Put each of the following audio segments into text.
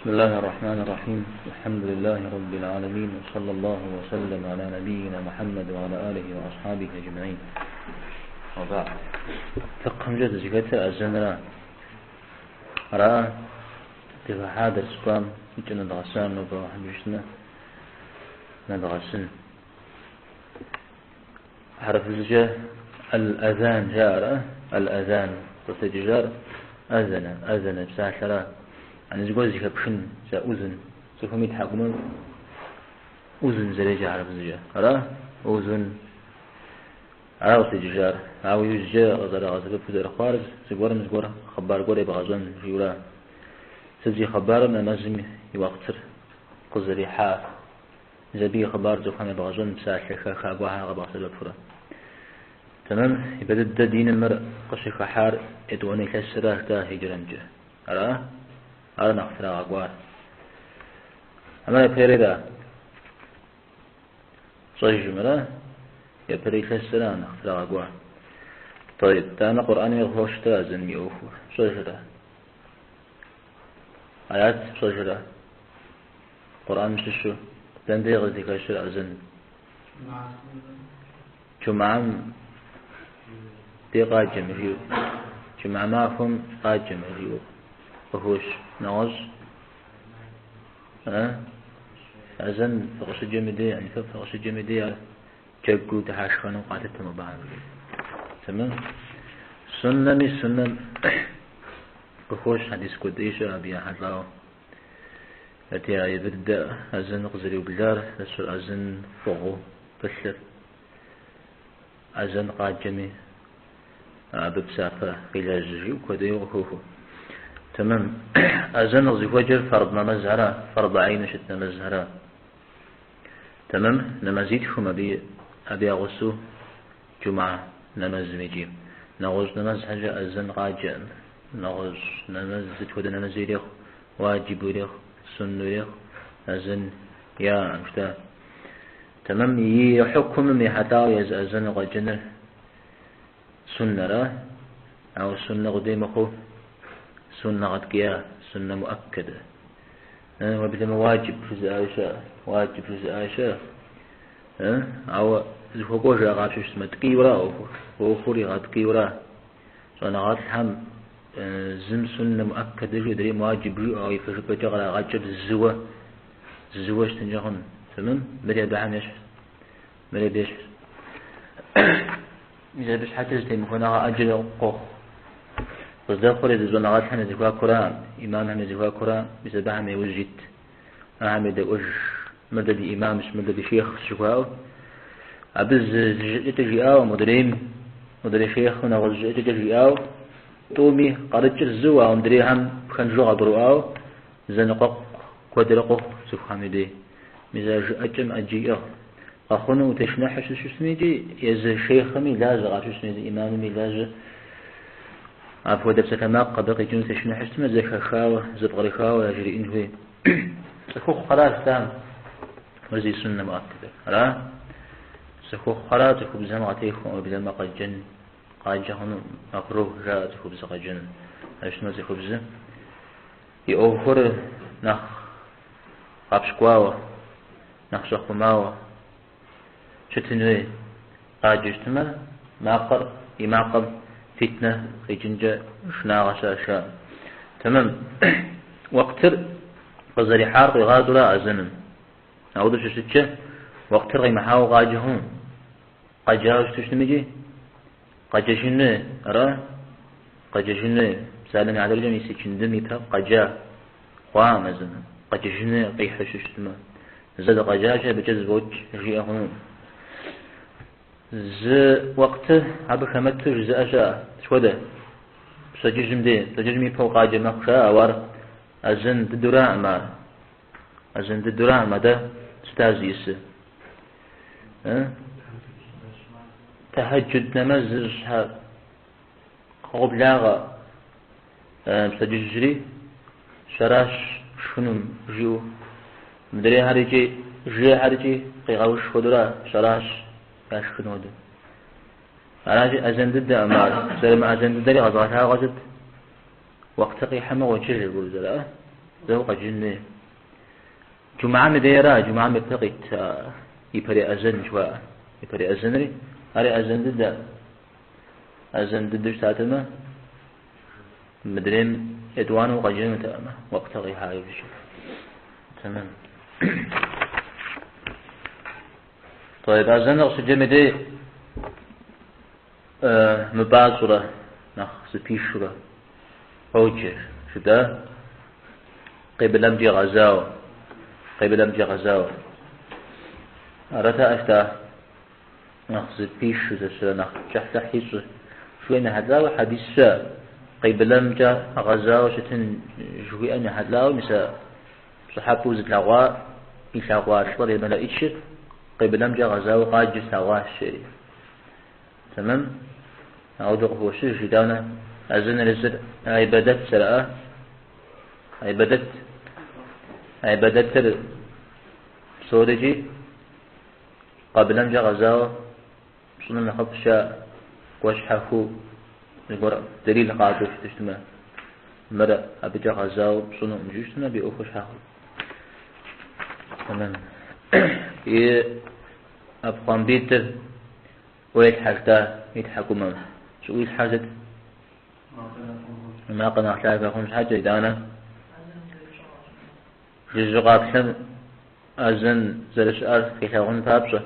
بسم الله الرحمن الرحيم الحمد لله رب العالمين وصلى الله وسلم على نبينا محمد وعلى آله وأصحابه أجمعين وبعد فقهымкӏэ дызыхэтыр азэнра ара дыхыхьа дэрс кӏуам икӏэ нэдгъэсам нобэ Алыхьым жиӏэмэ нэдгъэсын. Хьэрыпыбзэкӏэ аль-азан жаӏэрэ, аль-азан къызытекӏыжар азэнэ, азэнэ псалъэра. Ани зыгуэр зыхэпхын, зэ ӏузын, цӏыхум и тхьэкӏумэм ӏузын зэреджэ хьэрыпыбзэкӏэ. Ара? Ӏузын. Ара къызытекӏыжар. Ауэ иужькӏэ къызэрагъэсэбэпу зэрыхъуар зыгуэрым зыгуэр хъыбар гуэр ебгъэщӏэн жиӏэура. Сыт зи хъыбарыр нэмэзым и уэхътыр къызэрихьар? Мис абы и хъыбар цӏыхухэм ебгъэщӏэн псалъэ хэха гуэрхэр къэбгъэсэбэпурэ. Тэмэм, ипэ дыдэ диным мыр къыщыхыхьар етӏуанэ илъэсыра жытӏа хьиджрэмкӏэ. Ара? Ар нэхъ трагъэкӏуар. Хьэмэрэ япэрейра? Пщӏэжым, ара? Япэрей илъэсыра нэхъ трагъэкӏуар. Тӏэйб, итӏанэ Къурӏэнми къыхощ-тӏэ азэным и ӏуэхур. Пщӏэжрэ? Аят пщӏэжрэ? Къурӏэным щыщу дэнэ дей къыздыхэщыр азэн? Джумэм дей къаджэмэ жиӏэу. Джумэ махуэм къаджэмэ жиӏэу къыхощ. Нэгъуэщӏ? Азэн фыкъыщыджэм и дей, яни фэ фыкъыщыджэм и дей ар джэгуу дыхьэшхэну къалъытэ мыбыхэм жиӏэу. Тэмэм? Суннэми суннэм къыхощ хьэдис куэдей щыӏэ абы ехьэлӏауэ. Хэти а япэ дыдэ азэн къызэриублар, нэсыр азэн фӏыгъуэу пылъыр. Азэн къаджэми, абы псапэ къилэжь жиӏэу куэдейуэ къыхохуэ. Тэмэм. Азэн къызыхуэджэр фард нэмэзхьэра, фард айну щыт нэмэзхьэра. Тэмэм, нэмэзитхум абы абы я гъусэу джумэ нэмэзым икӏи. Нэгъуэщӏ нэмэзхэмкӏэ азэн къаджэкъым. Нэгъуэщӏ нэмэз, сыт хуэдэ нэмэзи ирехъу, уаджибу ирехъу, сунну ирехъу, азэн яӏэкъым, жытӏа. Тэмэм, и хьукумым ехьэлӏауэ езы азэныр къэджэныр суннэра, ауэ суннэ къудей мыхъуу, суннэ гъэткӏия, суннэ муӏэккэдэ. Уеблэмэ уаджиб жызыӏаи щыӏэ, уаджиб жызыӏаи щыӏэ. Ауэ зыхуэкӏуэжа къапщтэу щытмэ, ткӏийуэра ӏуэхур, ӏуэхур игъэткӏийуэра. Щӏэныгъэлӏхэм зым суннэ муӏэккэдэ жиӏэу, адрейм уаджиб жиӏэу, ауэ ипэжыпӏэкӏэ кърагъэкӏыр зыуэ, зыуэ щытынкӏэ хъун. Тэмэм? Мыри абыхэм ещхьщ. Мыри абы ещхьщ. Мис абы щхьэкӏэ зэтемыхуэныгъэ ӏэджэрэ къохъу. Къыздэхъур езы щӏэныгъэлӏхэм я зэхуакура, имамхэм я зэхуакура, мис абыхэм я ужь ит, ахэм едэӏуэж, мыр дэ ди имамщ, мыр дэ ди шейхъщ жыхуаӏэу. Абы зы жыӏэкӏэкӏэ жиӏауэ, модрейм, модрей шейхъым нэгъуэщӏ жыӏэкӏэкӏэ жиӏауэ, тӏуми къарыкӏыр зыуэ, ауэ мыдрейхэм пхэнжу къагурыӏуауэ, зэныкъуэкъу куэдрэ къохъу цӏыхухэм и дей. Мис а жыӏэкӏэм ӏэджи иӏыгъ. Къэхъуну утешыныхьу щытми икӏи езы шейхъми лажьэ къапщтэу щытмэ, езы имамми лажьэ. Апхуэдэ псалъэмакъ абы къикӏыну тешыныхьу щытмэ, зэхэхауэ, зэпкърыхауэ яжриӏэн хуей. Цӏыхухъухэращ там мыр зи суннэ муӏэккэдэр. Ара? Цӏыхухъухэращ цӏыхубзхэм къатехуэм, уеблэмэ къэджэн, къаджэ хъуну мэкрух жаӏэ цӏыхубз къэджэну. Ауэ щытмэ цӏыхубзы и ӏуэхур нэхъ гъэпщкӏуауэ, нэхъ щӏэхъумауэ щытын хуей. Къаджэу щытмэ, макъыр, и макъым фитнэ къикӏынкӏэ шынагъэ щыӏэщ жаӏэ. Тэмэм. Уэхътыр къызэрихьар къуигъащӏэура азэным. Ауэдэу щыщыткӏэ, уэхътыр къимыхьауэ къаджэ хъуну. Къэджауэ щыту щытми икӏи къэджэжын хуей, ара? Къэджэжын хуей. Псалъэм и хьэтыркӏэ мис ичындым ипэ къэджа хъуам азэныр. Къэджэжын хуей къихьу щыщытмэ. Зэ дыкъэджащи, абыкӏэ зэфӏокӏ жиӏэ хъуну. Зы уэхъты абы хэмыту жызыӏэ щыӏэ. Сыт хуэдэ? Пщэдджыжьым дей, пщэдджыжьым ипэу къаджэ мэхъу жаӏэ, ауэ ар азэн дыдэураӏым ар. Азэн дыдэураӏым, атӏэ сыт ар зиӏысыр? Тэхьэджуд нэмэз зыщӏхэр къоблагъэ пщэдджыжьри щэращ шхынум жиӏэу. Мыдрейхэр икӏи жейхэр икӏи къигъэуш хуэдэура щэращ яшхын хуэдэу. Аращи, азэн дыдэкъым ар. Зэрымыазэн дыдэри къэзыгъэлъагъуэр сыт? Уэхъты къихьэмэ къочыж гурызэрыӏэ. Зэ укъэджын хуей. Джумгьэм и дейра, джумгьэм ипэ къит ипэрей азэн жыхуаӏэ. Ипэрей азэнри, ари азэн дыдэ. Азэн дыдэу щытатэмэ, мыдрейм етӏуанэу укъэджэнутэкъымэ, уэкътыр къихьа иужькӏэ. Тэмэм. Тӏэйб, азэныр къыщыджэм и дей мыпӏащӏэурэ, нэхъ зыпишурэ къоджэ, жытӏа? Къиблэмкӏи гъэзауэ, къиблэмкӏи гъэзауэ. Аратэӏэ жытӏа? Нэхъ зыпишу зэщрэ нэхъ кӏыхьлӏыхь ищӏу. Жыхуиӏэм ехьэлӏауэ хьэдис щыӏэ. Къиблэмкӏэ гъэзауэ щытын жыхуиӏэм ехьэлӏауэ, мис а пщӏыхьэпӏэу зылъэгъуа, илъэгъуа лӏыр е мэлэӏичыр къиблэмкӏэ гъэзауэ къаджэу слъэгъуащ, жери. Тэмэм? Ауэдэу къыхощыж, итӏанэ азэныр езыр гьибадэт зэрыӏэ, гьибадэт, гьибадэтыр псорикӏи къэблэмкӏэ гъэзауэ пщӏыным нэхъыфӏ щыӏэ, кӏуэ щхьэхуэу зыгуэр дэлил къакӏуэу щыту щытмэ, мыр абыкӏэ гъэзауэ пщӏынукъым жиӏэу щытмэ, абы и ӏуэхур щхьэхуэу. Тэмэм. И ӏэпхъуамбитӏыр ӏуелъхьэ жытӏа и тхьэкӏумэм. Щӏыӏуилъхьэр сыт? Макъыр нэхъ лъагэ хъун щхьэкӏэ, итӏанэ жыжьэу къаплъэм азэн зэрыщыӏэр къилъагъун папщӏэ.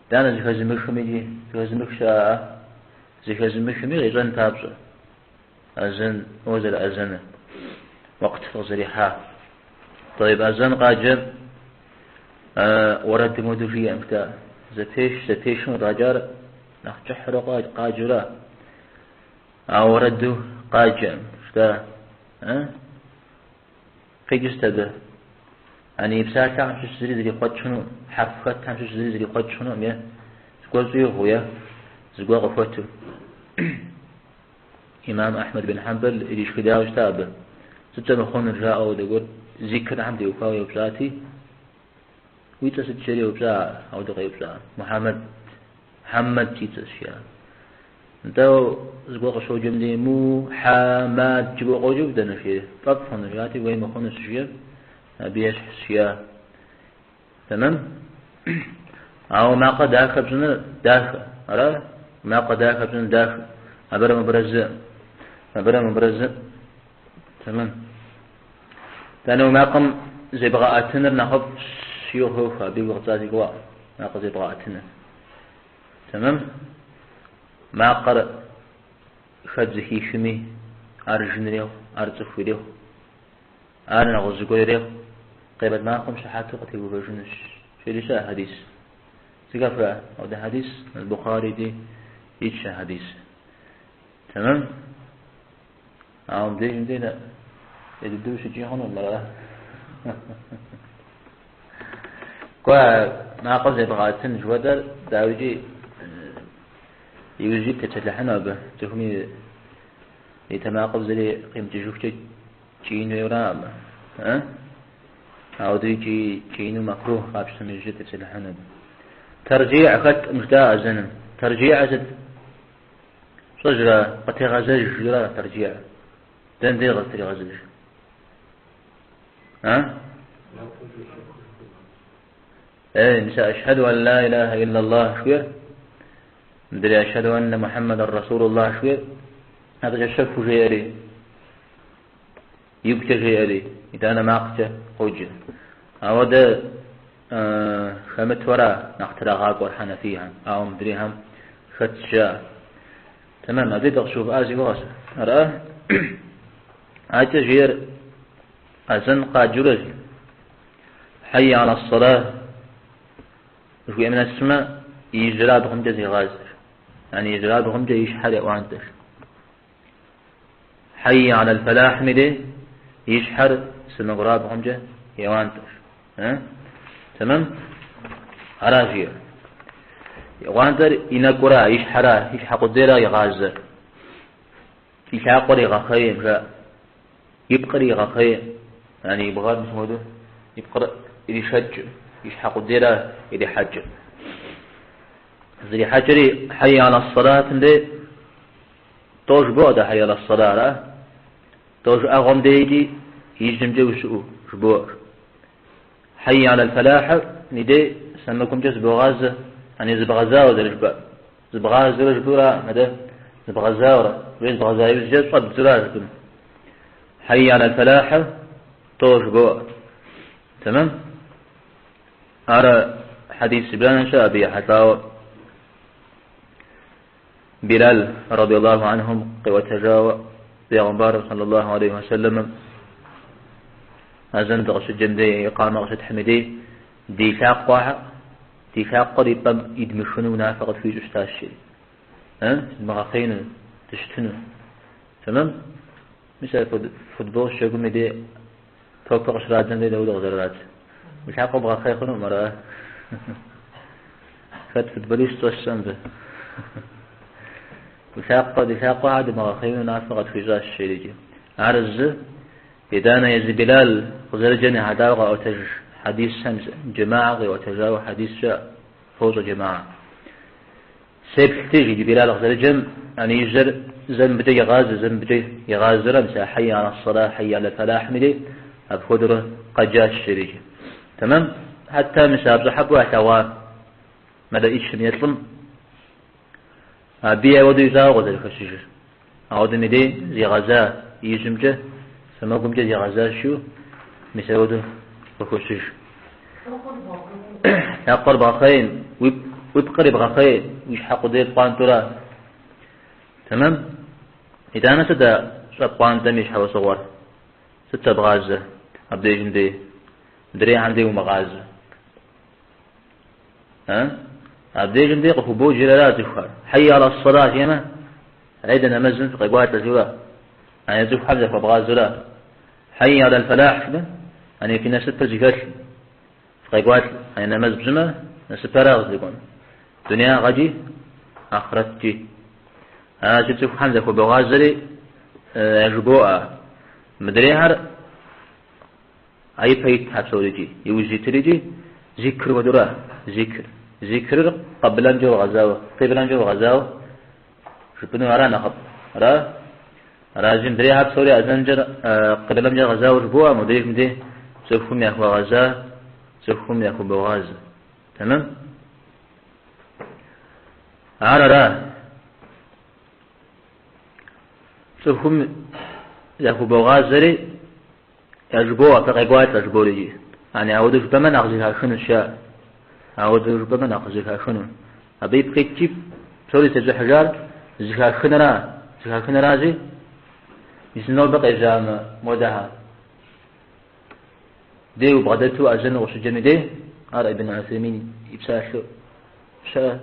Итӏанэ зэхэзымыхым икӏи зэхэзымых щыӏэӏэ, зэхэзымыхми къищӏэн папщӏэ. Азэн, уэ зэрыазэныр. Уэкът къызэрихьа. Тӏэйб, азэн къаджэм уэрэдым хуэдэу жиӏэм жытӏа. Зэпеш, зэпешым къыдгъэкӏар нэхъ кӏыхьурэ къаджэура. А уэрэду къаджэм жытӏа. Къикӏыр сыт абы? Ани и псалъэхэм щыщ зыри зэрихъуэкӏ хъуну, хьэрф хэтхэм щыщ зыри зэрихъуэкӏ хъунукъым е зыгуэр щӏигъуу е зыгуэр къыхуэту. Имам Ахьмэд бин Хьэмбэл иришхыдауэ щыта абы. Сыт щӏэмыхъунур жаӏэу ауэдэ гуэр зикрхэм теухуауэ еупщӏати, уи цӏэ сыт жери еупщӏа, ауэдэ къеупщӏа. Мухьэмэд, Хьэмэд си цӏэщ, жиӏа. Нтӏэ, зыгуэр къыщоджэм дей Му-хьэ-мад жыпӏэу къоджэу бдэнущ, жери. Пфӏэфӏ хъуну, жиӏати, уей мыхъунущ, жиӏэм, абы ещхьщ, жиӏа. Тэмэм? Ауэ макъэ дахэ пщӏыныр дахэ, ара? Макъэ дахэ пщӏыныр дахэ. Абырэ мыбырэ зы. Абырэ мыбырэ зы. Тэмэм. Итӏанэ уи макъым зебгъэӏэтыныр нэхъыфӏщ, йохуэх, абы игу къыцӏа зи гугъэ, макъыр зебгъэӏэтыныр. Тэмэм? Макъыр хэт зэхихми, ар жын ирехъу, ар цӏыху ирехъу. Ар нэгъуэщӏ зыгуэр ирехъу, къемэт махуэм щыхьэту къытеувэжынущ. Жери щыӏэ хьэдис. Зэхэфха ауэдэ хьэдис? Аль-Бухари дей итщ а хьэдис. Тэмэм? Ауэ мыбдежым дей ӏей дыдэу ущыкӏий хъунукъым, ара? Кӏуэ, макъыр зебгъэӏэтын жыхуэтӏэр, дауикӏи, иужькӏи тепсэлъыхьыну абы, цӏыхум и тэмакъым зыри къимыкӏыжыхукӏэ кӏиин хуейуэраӏым. Э? Ауэдэу икӏи кӏиину мэкрух къапщтэм иужькӏэ тепсэлъыхьыну абы. Тэрджиӏ хэткъым жытӏа азэным. Тэрджиӏ сыт? Пщӏэжрэ, къытегъэзэж жиӏэра тэрджиӏ? Дэнэ дей къызытригъэзэж? А? Эй, мис ашхьэду ан ла илаха иллаллах жыхуиӏэр, мыдрей ашхьэду анна Мухьэммэдэр Расулуллах жыхуиӏэр, абыкӏэ щэхуу жеӏэри, игукӏэ жеӏэри, итӏанэ макъкӏэ къоджэ. Ауэдэ хэмыту ара нэхъ трагъакӏуэр хьэнэфийхэм, ауэ мыдрейхэм хэтщ жаӏэ. Тэмэм, абы дыкъыщыувыӏа си гугъэщ. Ара? Акӏэ жиӏэр азэн къаджэурэ. Хьэйя аля ссала жыхуиӏэм нэсмэ, ижьырабгъумкӏэ зегъазэр. Яни ижьырабгъумкӏэ и щхьэр еӏуантӏэр. Хьэйя аля лфэлахьым и дей и щхьэр сэмэгурабгъумкӏэ еӏуантӏэр. Тэмэм? Ара жиӏэр. Еӏуантӏэр и нэкӏура, и щхьэра, и щхьэ къудейра игъазэр. И лъакъуэр игъэхъейм, жаӏэ. И пкъыр игъэхъейм. Яни и бгъэр мис мыуэду и пкъыр иришэкӏым, и щхьэ къудейра ирихьэкӏыр. Зрихьэкӏри хьэйя аля ссалатым дей тӏо жыбоӏэ дэ хьэйя аля ссала, ара? Тӏо жыӏэгъуэм дей икӏи. Ижьымкӏэ ущыӏэу жыбоӏэ. Хьэйя алал фэлахьыр мидей сэмэгумкӏэ зыбогъазэ, ани зыбгъэзауэ зэрыжыпӏэр. Зыбгъазэурэ жыпӏэура, мыдэ зыбгъэзауэрэ, уей зыбгъэза иужькӏэ щӏэбдзура жыпӏэну. Хьэйя алал фэлахьыр тӏо жыбоӏэ. Тэмэм? Ар хьэдис зыбжанэ щыӏэ абы ехьэлӏауэ. Билал, радиаллаху анхум, къиӏуэтэжауэ Бегъымбар, саллаллаху алейхи уэсэлэмым, азэн дыкъыщыджэм дей, икъамэ къыщытхьым и дей, ди лъакъуэхэр, ди лъакъуэр и пӏэм идмыхыну унафэ къытхуищӏу щытащ, жери. Зыдмыгъэхъеину, дыщытыну. Тэмэм? Мис а футбол щыджэгум и дей топыр къыщрадзэм дей дауэ къызэрырадз? Уи лъакъуэ бгъэхъей хъунукъым, ара? Хэт футболист щӏэсщ мыбы? Уи лъакъуэ, ди лъакъуэхэр дымыгъэхъеину унафэ къытхуищӏащ, жери икӏи. Ар зы, итӏанэ езы Билал къызэрыджэм ехьэлӏауэ къаӏуэтэж хьэдисхэм джэмаӏэ къиӏуэтэжауэ хьэдис щыӏэ, фощӏэ джэмаӏэ. Сеплъти, жи Билал къызэрыджэм, ани и жьэр зэ мыбыкӏэ игъазэ, зэ мыбыкӏэ игъазэрэ, мис а хьэйя аля ссала, хьэйя аля фэлахьым и дей, апхуэдэурэ къэджащ, жери икӏи. Тэмэм? Хьэтта мис а пщӏыхьэпӏэу ялъэгъуа мэлэӏичым е лӏым абыи ауэдэу ищӏауэ къызэрыхэщыжыр. Ауэдэм и дей зигъэза ижьымкӏэ, сэмэгумкӏэ зигъэза жиӏэу, мис ауэдэу къыхощыж. Лъакъуэр бгъэхъейм, уи пкъыр ибгъэхъей, уи щхьэ къудейр пӏуантӏэура. Тэмэм? Итӏанэ сыт а щӏэпӏуантӏэм и щхьэусыгъуэр? Сыт щӏэбгъазэр абдежым дей? Мыдрейхэм дей умыгъазэ. Абдежым дей къыхубоджэр ара цӏыхухэр. Хьэйя аля ссала жиӏэмэ, хьэйдэ нэмэзым фыкъекӏуалӏэ жиӏэура. Ани цӏыхухэм зэхуэбгъазэура. Хьэйя аля фэлахь жиӏэмэ, ани фи насыпыр зыхэлъ фыкъекӏуалӏэ. Ани нэмэз пщӏымэ, насыпэра къыздэкӏуэн. Дунягъэкӏи, ахърэткӏи. Аращи цӏыхухэм зэхуэбогъазэри яжыбоӏэ. Мыдрейхэр А ипэ итхэр псорикӏи, иужь итырикӏи зикр хуэдэура, зикр. Зикрыр къэблэмкӏэ угъэзауэ, къиблэмкӏэ угъэзауэ жыпӏэну ара нэхъыфӏ? Ара? Аращи, мыдрейхэр псори азэнкӏэ къиблэмкӏэ гъэзауэ жыбоӏэ, мыдрейхэм дей цӏыхум яхуэгъэза, цӏыхум яхубогъазэ. Тэмэм? Ар ара? Цӏыхум яхубогъазэри, Яжыбоӏэ, фыкъекӏуалӏэ, жыбоӏэр икӏи. Ани ауэдэу жыпӏэмэ нэхъ зэхахынущ, жаӏэ. Ауэдэу жыпӏэмэ нэхъ зэхахыну. Абы ипкъ иткӏи псори зытещӏыхьыжар зэхахыныра, зэхахынырази, мис нобэ къежьамэ модэхэр. Дей убгъэдэту азэн укъыщыджэм и дей, ар Ибн Усеймин и псалъэу щыӏэ.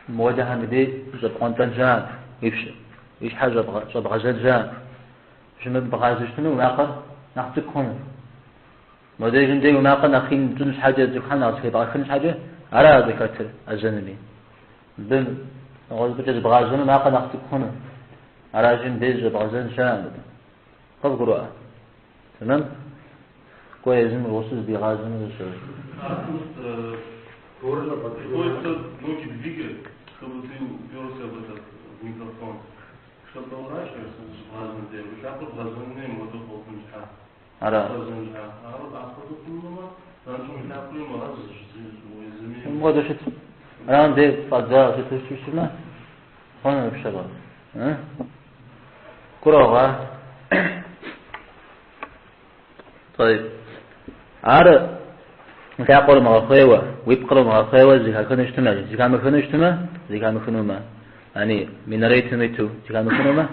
Модэхэм и дей щӏэпӏуантӏэн щыӏэкъым, уи щхьэр щӏэбгъэзэн щыӏэкъым. Щымыбгъазэу щытмэ, уи макъыр нэхъ цӏыкӏу хъуну. Модежым дей уи макъыр нэхъ ин пщӏын щхьэкӏэ, цӏыхухэм нэхъ зэхебгъэхын щхьэкӏэ, ара зыхэтыр азэнми. Мыбы нэгъуэщӏыпӏэкӏэ зыбгъазэмэ, макъыр нэхъ цӏыкӏу хъуну. Аращи, мыбдеж зыщӏэбгъэзэн щыӏэкъым мыбы. Къывгурыӏуа? Тэмэм? Кӏуэ езым гъусэу зыдигъазэмэ зыщӏэж. Приходится ноги двигать, чтобы ты уперся в этот в микрофон. Чтобы поворачиваться, лъакъуэр бгъэзэнми мыуэду хъуэхъун щхьэ. Ара? Бгъэзэн щхьэ. Ауэ апхуэдэу хъунумэ, занщӏэу уи лъакъуэри умыгъэз езыми. Мыуэду щыт. Ара мыбдеж фӏэдзауэ щыту щытмэ, хъуну пщэбэ. Гурыӏуэгъуа? طيب. Ар лъакъуэр умыгъэхъейуэ, уи пкъыр умыгъэхъейуэ зэхахыну щытмэ, зэхамыхыну щытмэ, зэхамыхынумэ, ани минаретым иту зэхамыхынумэ,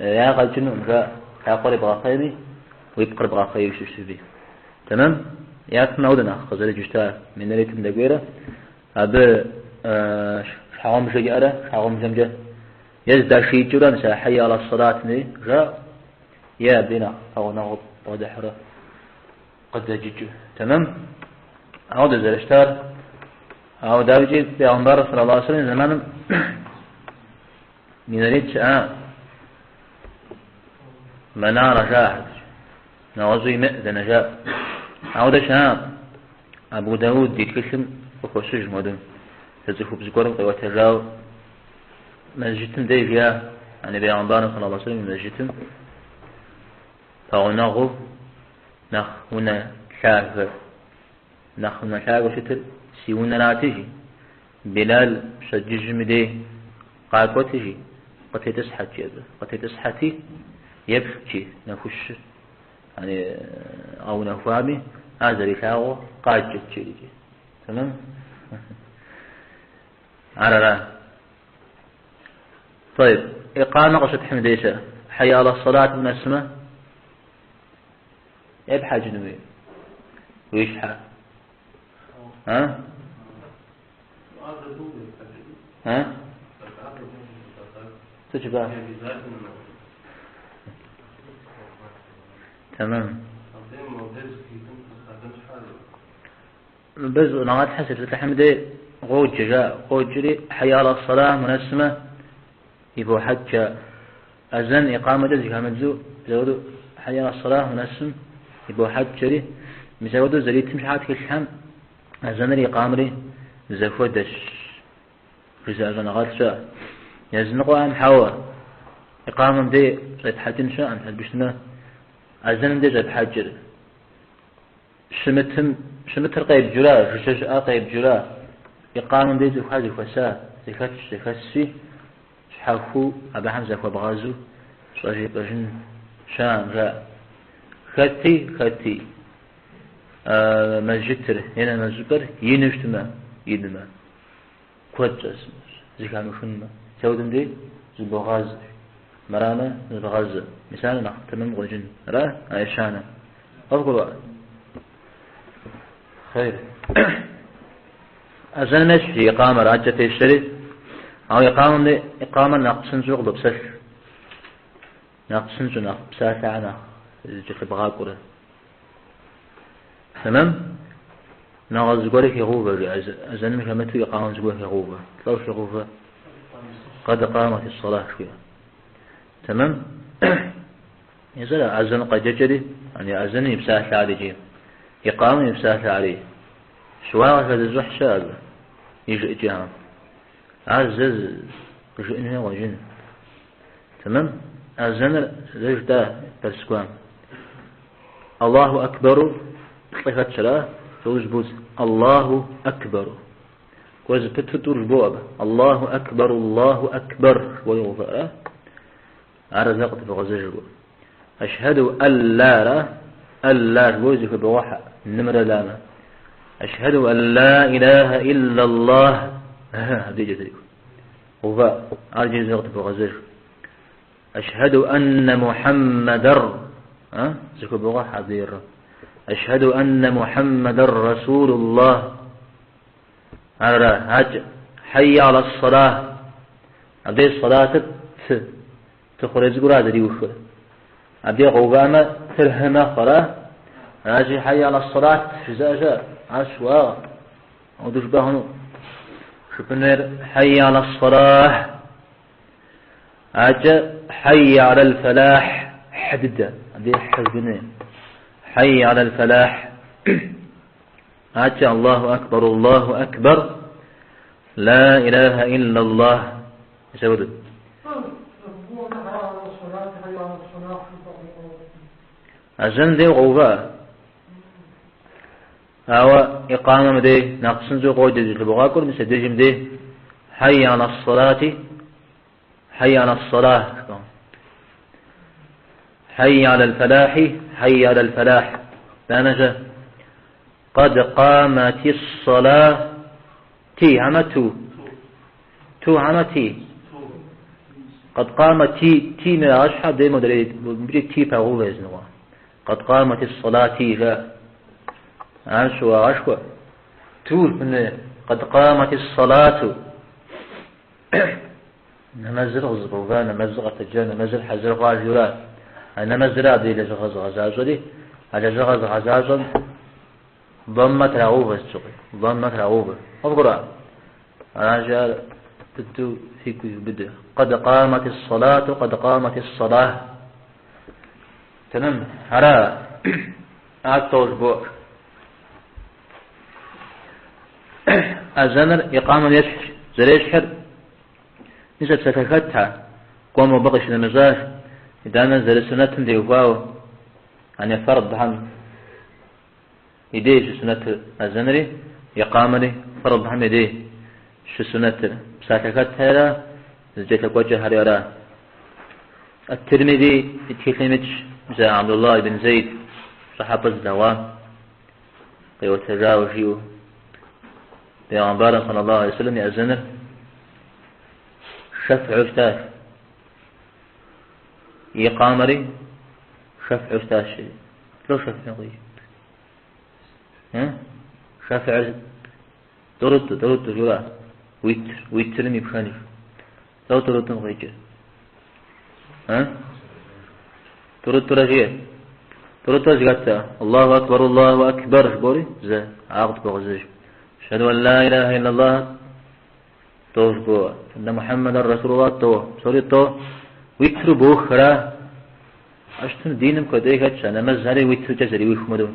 ягъэ кӏынукъым, жаӏэ, лъакъуэр ебгъэхъейми, уи пкъыр бгъэхъейуэ щытми. Тэмэм? Япэм ауэдэ нэхъ къызэрыкӏыу щыта минаретым дэкӏуейрэ, абы щхьэгъубжэ иӏэрэ, щхьэгъубжэмкӏэ е зыдашиикӏыурэ, мис а хьэйя аля ссалатми, жаӏэ, Е абы нэхъ пэгъунэгъуу бгъэдыхьурэ къыдэджыкӏыу. Тэмэм? Ауэдэ зэрыщытар, ауэ дауикӏи Пегъымбар саллаллаху алейхи вассалам зэманым минарет щыӏа манара жаӏэ, нэгъуэщӏу имыӏ дэнэ жаӏэ. Ауэдэ щыӏа Абу Дауд и тхылъым къыхощыж модэм. Зы цӏыхубз гуэрым къиӏуэтэжауэ мэжджытым деж жиӏа, ани Пегъымбарым саллаллаху алейхи вассалам и мэжджытым. Пэгъунэгъуу нэхъ унэ лъагэ, нэхъ унэ лъагэу щытыр си унэрати, жи. Билал пщэдджыжьым и дей къакӏуэти, жи, къытетӏысхьэт, жи абы. Къытетӏысхьэти, еплът, жи, нэхущыр. Яни къэунэхуами, ар зэрилъагъуу къаджэт, жери, жи. Тэмэм? Ар ара? طيب إقامة къыщыпхьым дей-щэ. حي على الصلاة унэсмэ, епхьэкӏынуи? Уи щхьэ? А? А? Сыт жыпӏа? Тэмэм. Мыбы щӏэныгъэлӏхэр щытепсэлъыхьым дей къоджэ жаӏэ, къоджэри حي على الصلاة унэсмэ ибохьэкӏ жаӏэ. Азэн икъамэкӏэ зэхамыдзу зэуэду حي على الصلاة унэсым ибохьэкӏ жари, мис ауэдэу зэритым щхьа тхылъхэм азэнри икъамэри зэхуэдэщ, жызыӏэ щӏэныгъэлӏ щыӏэ. Языныкъуэхэм хьэуэ, икъамэм дей щӏепхьэкӏын щыӏэм, абы щытмэ, азэным дей щӏепхьэкӏыр. Щымытым, щымытыр къебджура, жыжьэ щыӏэр къебджура, икъамэм дей цӏыхухэр зэхуэса, зэхэтщ, зэхэсщи, щхьэхуэу абыхэм захуэбгъазэу щӏэжепӏэжын щыӏэм, жаӏэ. Хэти, хэти, мэжджытыр е нэмэз щӏыпӏэр ину щытмэ, инмэ, куэд щӏэсмэ, зэхамыхынмэ, мис ауэдэм дей зыбогъазэ, мырамэ зыбгъазэ. Мис ар нэхъ тэмэм къыщӏэкӏын, ара? А ещанэ. Къывгурыӏуа? Хъейр. Азэным ещхь икъамэр, адэкӏэ пещэри, ауэ икъамэм дей икъамэр нэхъ псынщӏэу къыбопсэлъ. Нэхъ псынщӏэу, нэхъ псалъэхэр нэхъ зыкӏэлъыбгъакӏуэрэ. Тэмэм? Нэгъуэщӏ зыгуэри хегъэувэ, жи, азэным хэмыту икъамэм зыгуэр хегъэувэ. Лӏо хегъэувэ. قد قامت الصلاة жиӏэ. Тэмэм? Езыр азэн къеджэкӏэри, яни азэным и псалъэ ар икӏи, икъамэм и псалъэ ари. Щыуагъэ хэзыщӏыхь щыӏэ абы, и жыӏэкӏэхэм. Ар зэ къыжыӏэн хуей къыщӏэкӏын. Тэмэм? Азэныр зэ жытӏа дэрс кӏуам. الله أكبر плӏы хэтщ, ара? Тӏу жыбоӏэ. الله أكبر. Кӏуэ зэпыту тӏур жыбоӏэ абы. الله أكبر, الله أكبر. Жыбоӏэ, ара? Ар зэ къытыбогъэзэж. أشهد أن لا, ара? أن لا жыбоӏэ зэхыбогъэхьэ. Нымрэ ламэ. أشهد أن لا إله إلا الله. Абдеж зэриху. Ува, ар иджыри зэ къытыбогъэзэж. أشهد أن محمدا, а? Зэхыбогъэхьэ абдейр. أشهد أن محمدا رسول الله. Ара, адэкӏэ. حي على الصلاة. Абдей الصلاة т. Т хъурей цӏыкӏура зэриухыр. Абдей къэувамэ, тыр хьы мэхъу, ара? Аращи حي على الصلاة жызыӏэ щыӏэ. Ар щыуагъэ. Ауэдэу жыпӏэ хъуну. Жыпӏэнур حي على الصلاة. Адэкӏэ حي على الفلاح. Хьы дыдэ. Абдей хьы жыпӏэну. حي على الفلاح. Адэкӏэ الله أكبر, الله أكبر. لا إله إلا الله. Мис ауэдэу. Азэн дей къоува. Ауэ икъамэм дей нэхъ псынщӏэу къоджэ зылъыбогъакӏуэр, мис абдежым дей حي على الصلاة, حي على الصلاة. حي على الفلاح, حي على الفلاح. Итӏанэ-щэ? قد قامت الصلاة. Ти, хьэмэ ту. Ту хьэмэ ти. قد قامت ти, ти мирагъэщхьэ абдей модрей мыбыкӏи ти пагъэувэ языныкъуэ. قد قامت الصلاة жаӏэ. Ар щыуагъэшхуэ. Ту жыпӏэну قد قامت الصلاة. Нэмэзыр къызэфӏэува, нэмэзыр къэтэджа, нэмэзыр хьэзыр хъуа жиӏэура. А нэмэзыра абдей лэжьыгъэ зыгъэзащӏэри, а лэжьыгъэ зыгъэзащӏэм ضمة трагъэувэ сыт щыгъуи, ضمة трагъэувэ. Къывгурыӏуа? Аращи ар быдэу фигу ивубыдэ. قد قامت الصلاة, قد قامت الصلاة. Тэмэм, ара ар тӏэу жыбоӏэ. Азэныр икъамэм ещхьщ, зэрещхьыр мис а псалъэхэтхэр, кӏуэм абы къыщынэмыщӏащ, итӏанэ зэрысунэтым теухуауэ. Ане фэрдхэм и дей щысунэтыр азэнри, икъамэри фэрдхэм и дей щысунэтыр. Псалъэ хэтхэра, зыкӏэлъыкӏуэкӏэхэри ара. Ат-Тирмизи и тхылъым итщ, мис а Абдулла ибн Зейд пщӏыхьэпӏэ зылъэгъуам къиӏуэтэжауэ жиӏэу. Пейгъэмбарым саллаллаху алейхи ва сэллэм и азэныр шэфгьу щытащ. Икъамэри шэфгьу щытащ. Лӏо шэфгьу къикӏ. Шэфгьыр тӏурытӏу, тӏурытӏу жура. Уитр, уитрым и пшэнж. Лӏо тӏурытӏум къикӏыр. Тӏурытӏурэ жиӏэ. Тӏурытӏурэ зыхэт Аллаху акбар, Аллаху акбар жыбори, зэ ар къытыбогъэзэж. Ашхьэду ан ла илаха иллаллах тӏо жыбоӏэ. Анна Мухьэммэдэр Расулуллах тӏо. Псори тӏо. Уитру боухра. Ащтым диным куэдей хэтщ, а нэмэзхэри уитркӏэ зэриух хуэдэу.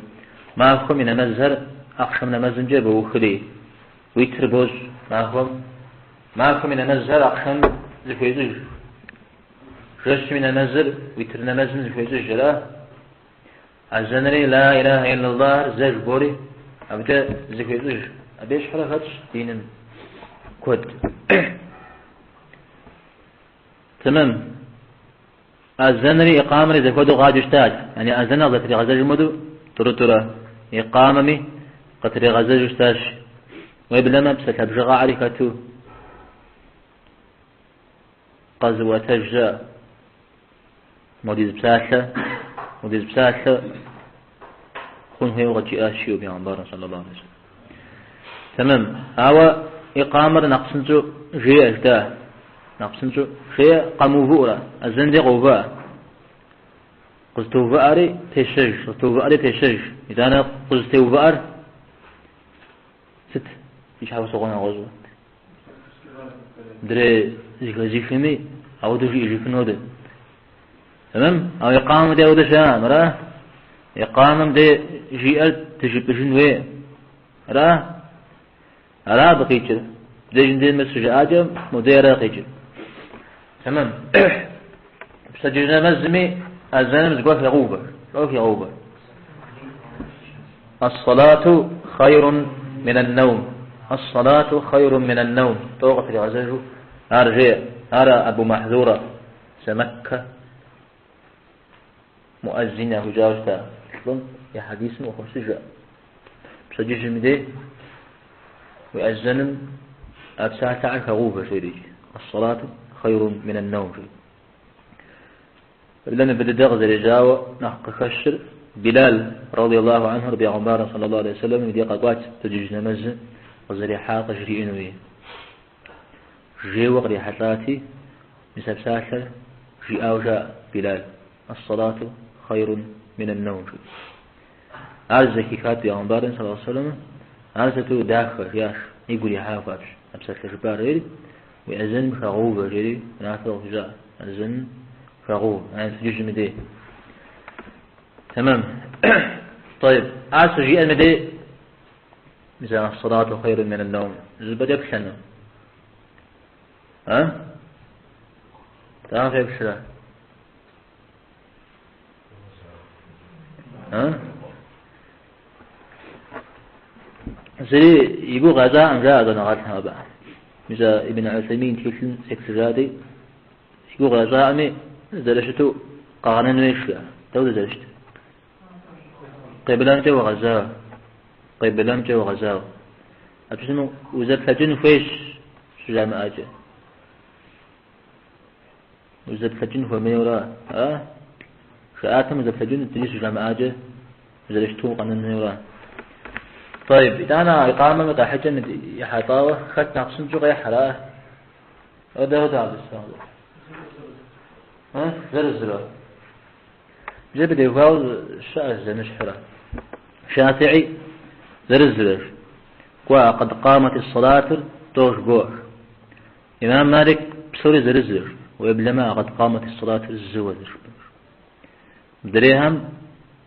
Махуэм и нэмэзхэр ахъшэм нэмэзымкӏэ боухри. Уитр бощӏ махуэм. Махуэм и нэмэзхэр ахъшэм зыхуещӏыж. Жэщым и нэмэзыр уитр нэмэзым зыхуещӏыж, ара? Азэнри ла илаха иллаллахыр зэ жыбори абыкӏэ зыхуещӏыж. Абы ещхьурэ хэтщ диным куэд. Тэмэм. Азэнри икъамэри зэхуэдэу къаджэу щытащ. Яни азэныр къызэтригъэзэжым хуэдэу тӏурытӏурэ икъамэми къытригъэзэжу щытащ. Уеблэмэ псалъэ бжыгъэхэри хэту къэзыӏуэтэж щыӏэ. Модиз псалъэ, модиз псалъэ хъун хуейуэ къыджиӏащ жиӏэу Пейгъэмбарым саллаллаху алейхи ва сэллэм. Тэмэм. Ауэ икъамэр нэхъ псынщӏэу жеӏэ жытӏа. Нэхъ псынщӏэу жеӏэ къэмыувыӏэурэ, азэн дей къоувыӏэ. Къызэтоувыӏэри пещэж, къызэтоувыӏэри пещэж. Итӏанэ къызэтеувыӏэр сыт и щхьэусыгъуэ нэгъуэщӏу? Мыдрей зыхэзыхми ауэдэу жиӏэжыфын хуэдэ. Тэмэм? Ауэ икъамэм дей ауэдэ щыӏэкъым, ара? Икъамэм дей жиӏэр дыжыпӏыжын хуей. Ара? Ара абы къикӏыр? Мыбдежым дей мыр щыжыӏакӏэ, модей ара къикӏыр. Тэмэм. Пщэдджыжь нэмэзми азэным зыгуэр хегъэувэ. Лӏо хегъэувэ. Ас-салату хайрун минан-наум. Ас-салату хайрун минан-наум. Тӏо къытригъэзэжу ар жеӏэ. Ар Абу Махзура Зэмэккэ муӏэзин яхуищӏауэ щыта лӏым и хьэдисым къыхощыж. Пщэдджыжьым и дей уи азэным а псалъэхэр хэгъэувэ жери. Ас-салату хайрун минан-наум жери. Уеблэмэ мыбы дыдэ къызэрежьауэ нэхъ къыхэщыр Билал, радиаллаху анхур, Пейгъэмбарым саллаллаху алейхи ва сэллэм и дей къэкӏуат пщэдджыжь нэмэзыр къызэрихьар къыжриӏэнуи. Жейуэ кърихьэлӏати, мис а псалъэр жиӏауэ жаӏэ Билал, Ас-салату хайрун минан-наум жиӏэу. Ар зэхихат Пейгъэмбарым саллаллаху алейхи ва сэллэм, ар сыту дахэ, жиӏащ, игу ирихьа хуабжь а псалъэ жыпӏар жери, уи азэным хэгъэувэ, жери унафэ къыхуищӏа, азэным хэгъэувэ, ар пщэдджыжьым и дей. Тэмэм. Тӏэйб. Ар щыжиӏэм и дей, мис а ас-салату хайрун минан-наум, зыщӏыпӏэкӏэ плъэну. А? Дауэ феплърэ? А? Зыри и гугъу ящӏакъым, жаӏэ щӏэныгъэлӏхэм абы. Мис а Ибн Усаймин тхылъым сеплъыжати, и гугъу ящӏакъыми, зэрыщыту къэгъэнэн хуейщ, жаӏэ. Дауэ зэрыщытыр? Къиблэмкӏэ угъэзауэ. Къиблэмкӏэ угъэзауэ. Абы узэплъэкӏын хуейщ щыжамыӏэкӏэ. Узэплъэкӏын хуэмейуэра? А? Жаӏатэм узэплъэкӏын зыри щыжамыӏакӏэ зэрыщыту укъэнэн хуейуэра? Тӏэйб, итӏанэ а икъамэм и къэхьыкӏэм ехьэлӏауэ хэт нэхъ псынщӏэу къехьэр, а? Дауэ абы А? Зэрызрэ. Абы теухуауэ щыӏэщ зэмыщхьурэ. Шафии зэрызрэщ. Кӏуэ, къэд къамэти ссалатыр тӏо жыбоӏэ. Имам Малик псори зэрызрэщ, уеблэмэ а къэд къамэти ссалатыр зыуэ зэрыжыпӏэнур. Мыдрейхэм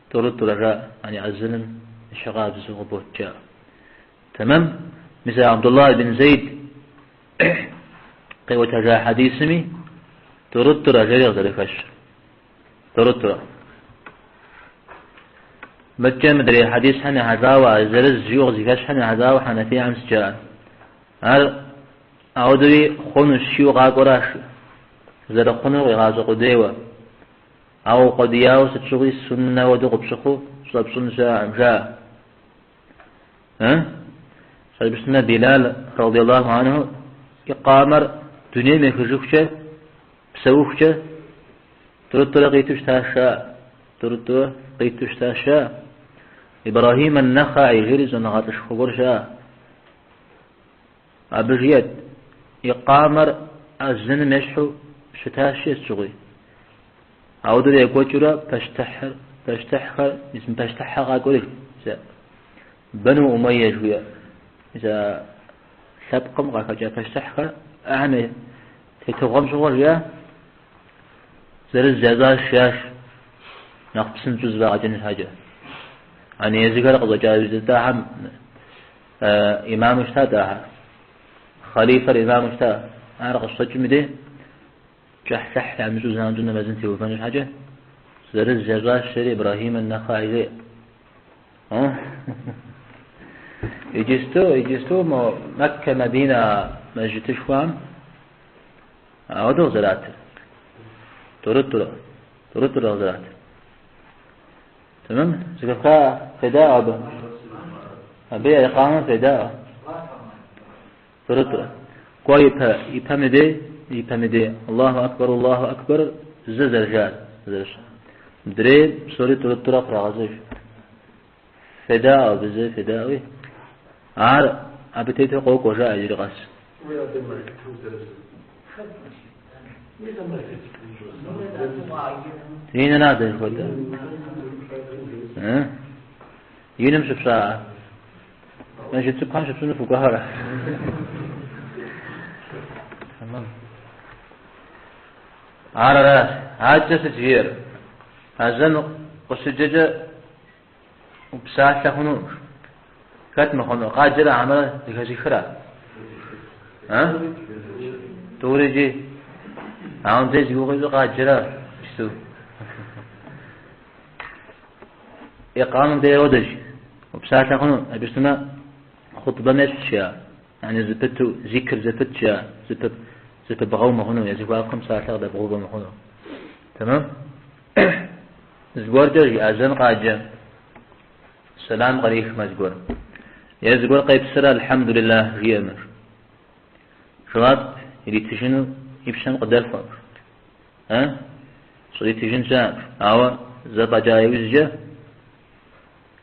тӏурытӏурэ жаӏэ, ани азэным ещхьыркъабзэу къыбот жаӏэ. Тэмэм, мис а Абдуллах ибн Зейд къиӏуэтэжа хьэдисми тӏурытӏурэ жери къызэрыхэщыр. Тӏурытӏурэ. Мыдкӏэ мыдрей хьэдисхэм ехьэлӏауэ, а зырыз жиӏэу къызыхэщхэм ехьэлӏауэ хьэнэфийхэм сыт жаӏэр? Ар ауэдэуи хъунущ жиӏэу къакӏуэращ, зэрыхъунур къигъащӏэ къудейуэ. Ауэ укъуэдияуэ сыт щыгъуи суннэ хуэдэу къыпщыхъуу щӏэпщӏын щыӏэкъым, жаӏэ. Щӏэпщӏынэ Билал, радиаллаху анху, икъамэр дунейм ехыжыхукӏэ, псэухукӏэ тӏурытӏурэ къиту щытащ, жаӏэ. Тӏурытӏурэ къиту щытащ, жаӏэ. Ибрахим ан-Нахаи жери щӏэныгъэлӏышхуэ гуэр щыӏэ. Абы жиӏэт, икъамэр азэным ещхьу щытащ сыт щыгъуи. Ауэдэурэ екӏуэкӏыурэ пащтыхьыр, пащтыхьхэр, мис мы пащтыхьхэр къакӏуэри, мис Бану Умайя жыхуиӏэ, мис а лъэпкъым къахэкӏа пащтыхьхэр ахэм я тетыгъуэм щыгъуэ жиӏа, зырыз ящӏащ, жиӏащ, нэхъ псынщӏэу зэфӏагъэкӏын щхьэкӏэ. Ани езыхэр къыщӏэкӏа иужь имаму щытат ахэр. Хъалифэр имаму щыта. Ар къыщыщӏэкӏым и дей кӏыхьлъыхь ямыщӏу занщӏэу нэмэзым теувэн щхьэкӏэ зырыз ящӏащ, жери Ибрахим ан-Нахаи жеӏэ. Иджысту, иджысту мо Мэккэ, Мадинэ мэжджытышхуэм ауэдэу къызэратыр. Тӏурытӏурэ, тӏурытӏурэ къызэратыр. Тэмэм? Зэхэфха федаӏуэ абы. Абы я икъамэм федаӏуэ. Тӏурытӏурэ. Кӏуэ ипэ, ипэм и дей, ипэм и дей. Аллаху акбар, Аллаху акбар зэ зэрыжаӏэр, зэрыщ. Мыдрей псори тӏурытӏурэ кърагъэзэж. Федаӏуэ абы зэ федаӏуи. Ар абы тету къокӏуэ жаӏэ иджыри къэс. Инра дэ жыхуэтӏэр. Иным щыпщӏа мэжджыт цӏыкӏухэм щыпщӏыну фыкӏуэхэрэ? Тэмэм. Ар аращ. Адэкӏэ сыт жиӏэр? Азэн къыщыджэкӏэ упсалъэ хъуну? Хэт мыхъуну? Къаджэра хьэмэрэ зэхэзыхыра? А? Тӏури икӏи. Ауэ мыбдеж зи гугъу ищӏыр къаджэра? Псу. Икъамэм дей ауэдэщ. Упсалъэ хъуну? Абы щытмэ, хъутӏбэм ещхьщ жаӏэ. Яни зэпыту, зикр зэпыт жаӏэ. Зэпып, зэпыбгъэу мыхъуну, я зэхуакум псалъэ къыдэбгъэувэ мыхъуну. Тэмэм? Зыгуэркӏэ жи азэн къаджэ, сэлам кърихмэ зыгуэр. Е зыгуэр къепсрэ алхьэмдулиллах жиӏэмэ. Жэуап иритыжыну и пщэм къыдэхуэ. Э? Щӏритыжын щыӏэкъым. Ауэ зэфӏэкӏа иужькӏэ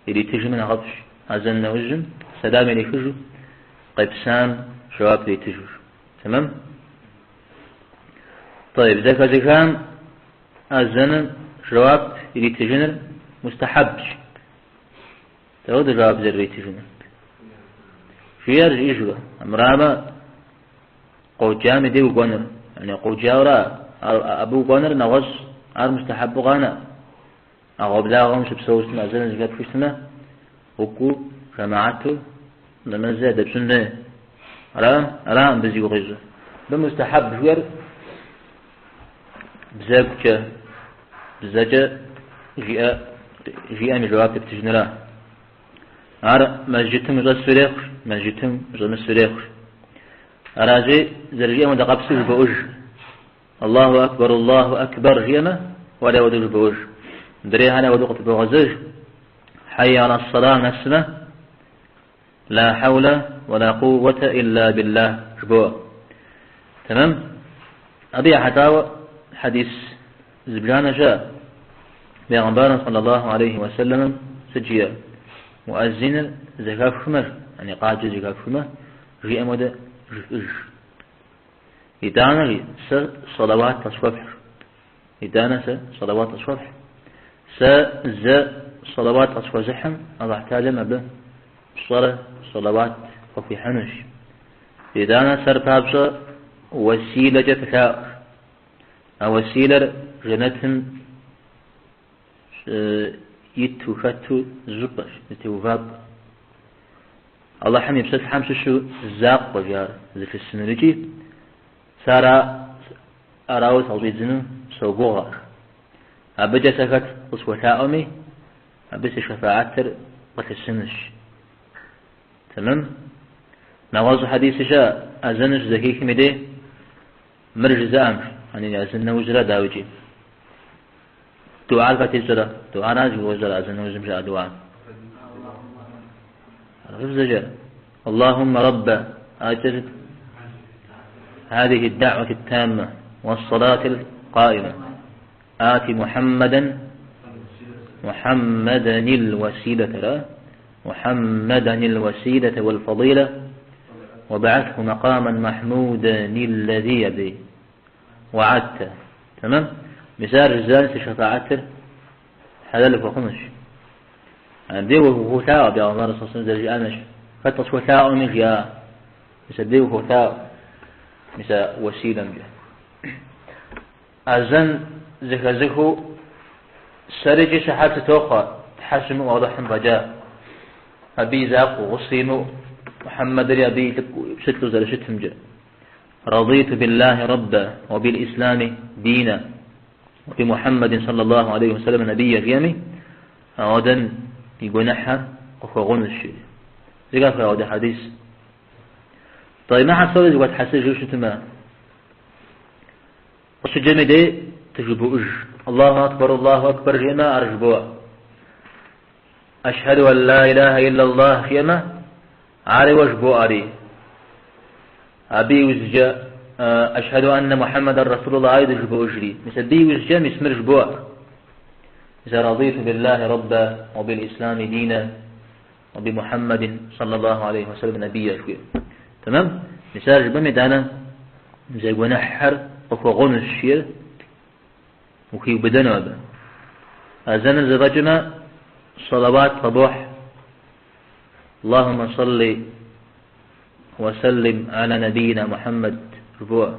иритыжымэ нэхъыфӏщ. Азэн нэужьым сэлам ирихыжу, къепсам жэуап иритыжу. Тэмэм? Тӏэйб, зэхэзыхам азэным жэуап иритыжыныр мустахьэбщ. Дауэдэ жэуап зэрыритыжыныр? Жиӏэр жиӏэжурэ, амырамэ къоджам и дей укӏуэныр, яни къоджауэра, абы укӏуэныр нэгъуэщӏ, ар мустахьэбу къанэ. ӏэгъуэблагъэм щыпсэу щытмэ, азэныр зэхэпхыу щытмэ, укӏуэу жэмаату нэмэзыр ядэпщӏын хуей. Ара? Ара мыбы зи гугъу ищӏыр? Мыбы мустахьэб жиӏэр бзэгукӏэ, бзэкӏэ жиӏэ, жиӏэм и жэуап ептыжыныра. Ар мэжджытым ущӏэсу ирехъу, мэжджытым ущӏэмысу ирехъу. Аращи, зэрыжиӏэм хуэдэ къабзэу жыбоӏэж. Аллаху акбар, Аллаху акбар жиӏэмэ, уэри ауэдэу жыбоӏэж. Мыдрейхэри ауэдэу къытыбогъэзэж. Хьэйя аля ссала нэсмэ, ла хьэулэ уэ ла къууэтэ илля биллах жыбоӏэ. Тэмэм? Абы ехьэлӏауэ хьэдис зыбжанэ щыӏэ. Бегъымбарым саллаллаху алейхи уэсэлэмым сыт жиӏэр? Муӏэзиныр зэхэфхмэ, яни къаджэ зэхэфхмэ, жиӏэм хуэдэ жыфӏыж. Итӏанэ жи, сэ салават къысхуэфхь. Итӏанэ сэ салават къысхуэфхь. Сэ зэ салават къысхуэзыхьым, Аллахь Тэхьэлам абы пщӏэрэ салават къыхуихьынущ. Итӏанэ сэр папщӏэ уэсилэкӏэ фылъаӏуэ. А уэсилэр жэнэтым иту, хэту зыщӏыпӏэщ, зытеувапӏэ. Алыхьым и пщылӏхэм щыщу закъуэ жи ар зылъысынур икӏи сэ ара арауэ сыкъыщӏидзыну согугъэ. Абыкӏэ сэ хэт къысхуэлъаӏуэми, Абы си шэфаатыр къылъысынущ. Тэмэм? Нэгъуэщӏ хьэдиси щыӏэ, азэныр щызэхихым и дей мыр жызыӏэм, яни азэн нэужьрэ дауикӏи. Дуар хэт ищӏэрэ? Дуара зи гугъу ищӏэр азэн нэужьым жаӏэ дуар. Арабыбзэкӏэ اللهم رب أجل هذه الدعوة التامة والصلاة القائمة آت محمدا محمدا الوسيلة لا محمدا الوسيلة والفضيلة وبعثه مقاما محمودا الذي يبي وعدت تمام مثال رجال شفاعته حلال فخمش абдей ухуолъаӏуэ бегъымбар саллаллаху алейхи вассалам зэрыжиӏамэщ. Хэт къысхуэлъаӏуэми жиӏа. Мис абдей ухуолъаӏуэ. Мис а уэсилэмкӏэ. Азэн зэхэзыхыу сэрикӏи щыхьэт сытохъуэ, Тхьэ щымыӏэу Алыхьым фӏэкӏа. Абы и закъуэу, гъусэ имыӏэу, Мухьэммэдри абы и лӏыкӏуэу, пщылӏу зэрыщытымкӏэ. Радиту биллахи рабба ва бил ислами дина ва би Мухьэммэдин саллаллаху алейхи вассалам набийя жиӏэми, ауэдэм и гуэныхьхэр къыхуэгъунущ, жиӏэри. Зэхэфха ауэдэ хьэдис. Тӏэи, мыхьэр псори зэхуэтхьэсыжу щытмэ, къыщыджэм и дей тыжыбоӏыж. Аллаху акбар, Аллаху акбар жиӏэмэ, ар жыбоӏэ. Ашхьэду ан ла илахьэ иллаллах жиӏэмэ, ари уэ жыбоӏэри. Абы иужькӏэ Ашхьэду аннэ Мухьэммэдэр Расулуллах ари дыжыбоӏыжри. Мис абы иужькӏэ мис мыр жыбоӏэ. Мис радиту биллахи рабба ва бил ислами дина ва би Мухьэммэдин саллаллаху алейхи вассалам набийя жыхуиӏэр. Тэмэм? Мис ар жыпӏэм итӏанэ зи гуэныхьхэр къыхуэгъунущ жиӏэр ухиубыдэну абы. Азэныр зэфӏэкӏмэ, салават къыбохь. Аллахумма салли ва саллим аля набийна Мухьэммэд жыбоӏэ.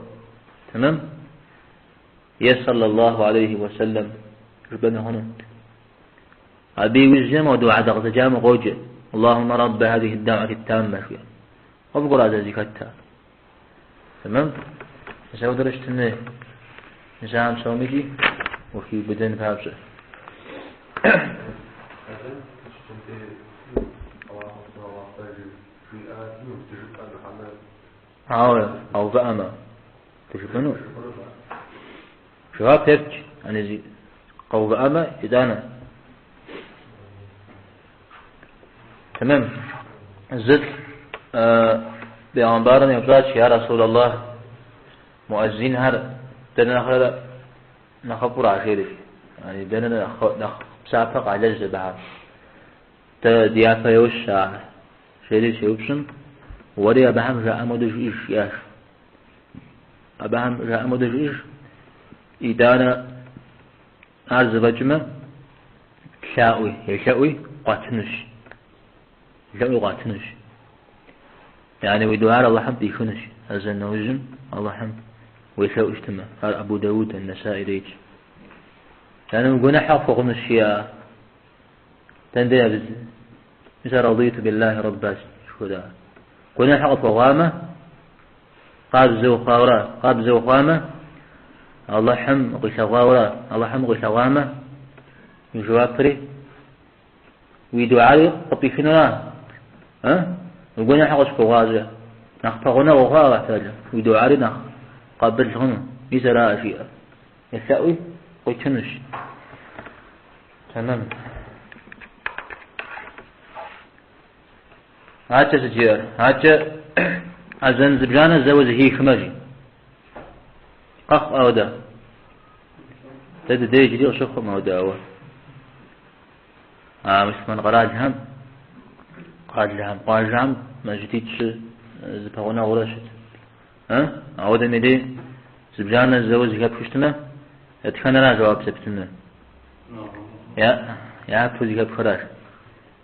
Тэмэм? Е саллаллаху алейхи ва саллям жыпӏэми хъуну. Абы иужькӏэ мо дугьэ дыкъызэджам укъоджэ. Аллахумма рабба хазихи ддаӏуати ттаммэ жиӏэ. Къывгурыӏуа зэрызэхэтыр? Тэмэм? Мис ауэдэрэ щытын хуей. Мис ахэм псомикӏи ухиубыдэн папщӏэ. Ауэ къэувыӏэмэ, дыжыпӏэну. Жэуап ефт, ани къэувыӏэмэ, итӏанэ. Тэмэм. Зылӏ бегъымбарым еупщӏащ, я Расул Аллах, муэзинхэр дэнэ нэхърэ нэхъыфӏура, жери. Яни дэнэ нэхъ псапэ къалэжь абыхэм. Дэ ди япэ йощ ахэр, жери щеупщӏым, уэри абыхэм жаӏэм хуэдэу жыӏэж, жиӏащ. Абыхэм жаӏэм хуэдэу жыӏэж, итӏанэ Ар зэфӏэкӏмэ, лъаӏуи, елъэӏуи къуатынущ. Лъэӏуи къуатынущ. Яни уи дуар Алыхьым пӏихынущ. Азэн нэужьым Алыхьым уелъэӏу щытмэ. Ар Абу Дауд ан-Нэсаи дейтщ. Яни уи гуэныхьыр къыпхуэгъунущ, жиӏа. Дэнэ абы? Мис ар радиту биллахи рабба жыхуэдэ. Гуэныхьыр къыпхуэгъуамэ, Къабзэ ухъуауэрэ, къабзэ ухъуамэ, Алыхьым укъилъэгъуауэрэ, Алыхьым укъилъэгъуамэ, уи жэуапри, уи дуари къыпӏихынура? А? Уи гуэныхьыр къыщыпхуэгъуакӏэ, нэхъ пэгъунэгъу ухъуа Алыхь Тэхьэлам, уи дуари нэхъ къабыл хъуну, мис ара жиӏэр. Елъэӏуи къуитынущ. Тэмэм. Акӏэ сыт жиӏэр? Акӏэ азэн зыбжанэ зэуэ зэхихмэ, жи. Къэхъу ауэдэ. Дэ дыдей иджыри къыщыхъум ауэдэ, ауэ. А муслъымэн къэралхэм, къалэхэм, къуажэхэм мэжджытитӏ-щы зэпэгъунэгъурэ щыт. А? Ауэдэм и дей зыбжанэ зэуэ зэхэпхыу щытмэ, дэтхэнэра жэуап зэптынур? Я, япэу зэхэпхыращ.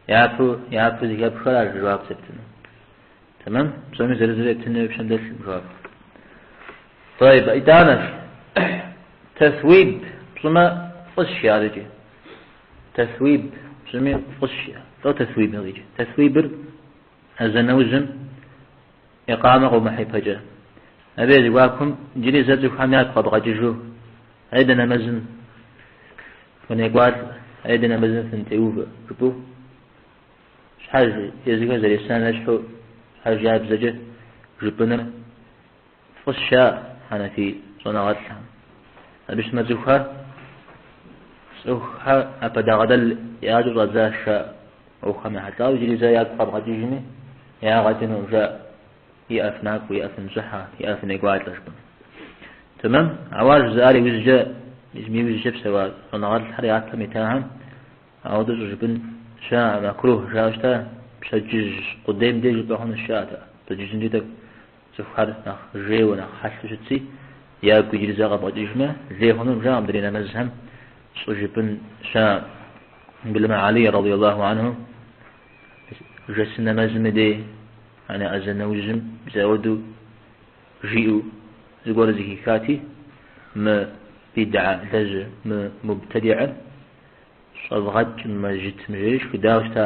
Япэу, япэу зэхэпхыращ жэуап зэптыну. Тэмэм? Псоми зырызурэ ептыну и пщэм дэлъым жэуап. Тӏэйб, итӏанэщ. Тэсуиб пщӏымэ фӏыщ ар икӏи. Тэсуиб пщӏыми фӏыщ. Лӏо тэсуиб икӏи. Тэсуибыр азэн нэужьым икъамэ къыумыхь ипэкӏэ. Абы и зэхуакум иджыри зэ цӏыхухэм ягу къэбгъэкӏыжу, Айдэ нэмэзым фынекӏуалӏэ. Ари дэ нэмэзым фынытеувэ, жыпӏэу, щхьэж езыхэр зэресам ещхьу, щхьэж я бзэкӏэ жыпӏэныр фӏыщ жаӏэ хьэнэфий щӏэныгъэлӏхэм. Абы щытмэ цӏыхухэр, цӏыхухэр ӏэпэдэгъэлэл ящӏу щӏадзащ жаӏэ. ӏуэхухэм ехьэлӏауэ иджыри зэ ягу къэбгъэкӏыжми, ягъэ кӏыну жаӏэ. Иӏэ фынакӏуэ, иӏэ фыныщӏыхьэ, иӏэ фынекӏуалӏэ жыпӏэм. Тэмэм, ауэ ар жызыӏар иужькӏэ, иужькӏэ псэуа щӏэныгъэлӏхэр япэм итахэм ауэдэу щӏыжыпӏын щыӏэкъым, мэкрух жаӏэу щыта, пщэдджыжь къудейм деж жыпӏэ хъунущ жаӏэт. Пщэдджыжьым деж тӏэкӏу цӏыхухэр нэхъ жейуэ, нэхъ хьэлъэу щытси, ягу иджыри зэ къэбгъэкӏыжмэ, лей хъунукъым жаӏэм, мыдрей нэмэзхэм щӏыжыпӏын щыӏэкъым. Уеблэмэ Алий радиаллаху анху жэщ нэмэзым и дей, ани азэн нэужьым мис ауэдэу жиӏэу зыгуэр зэхихати, мы бидгьэ лэжьыр, мы мубтэдигьыр щӏэвгъэкӏ мы мэжджытым жери шхыдауэ щыта,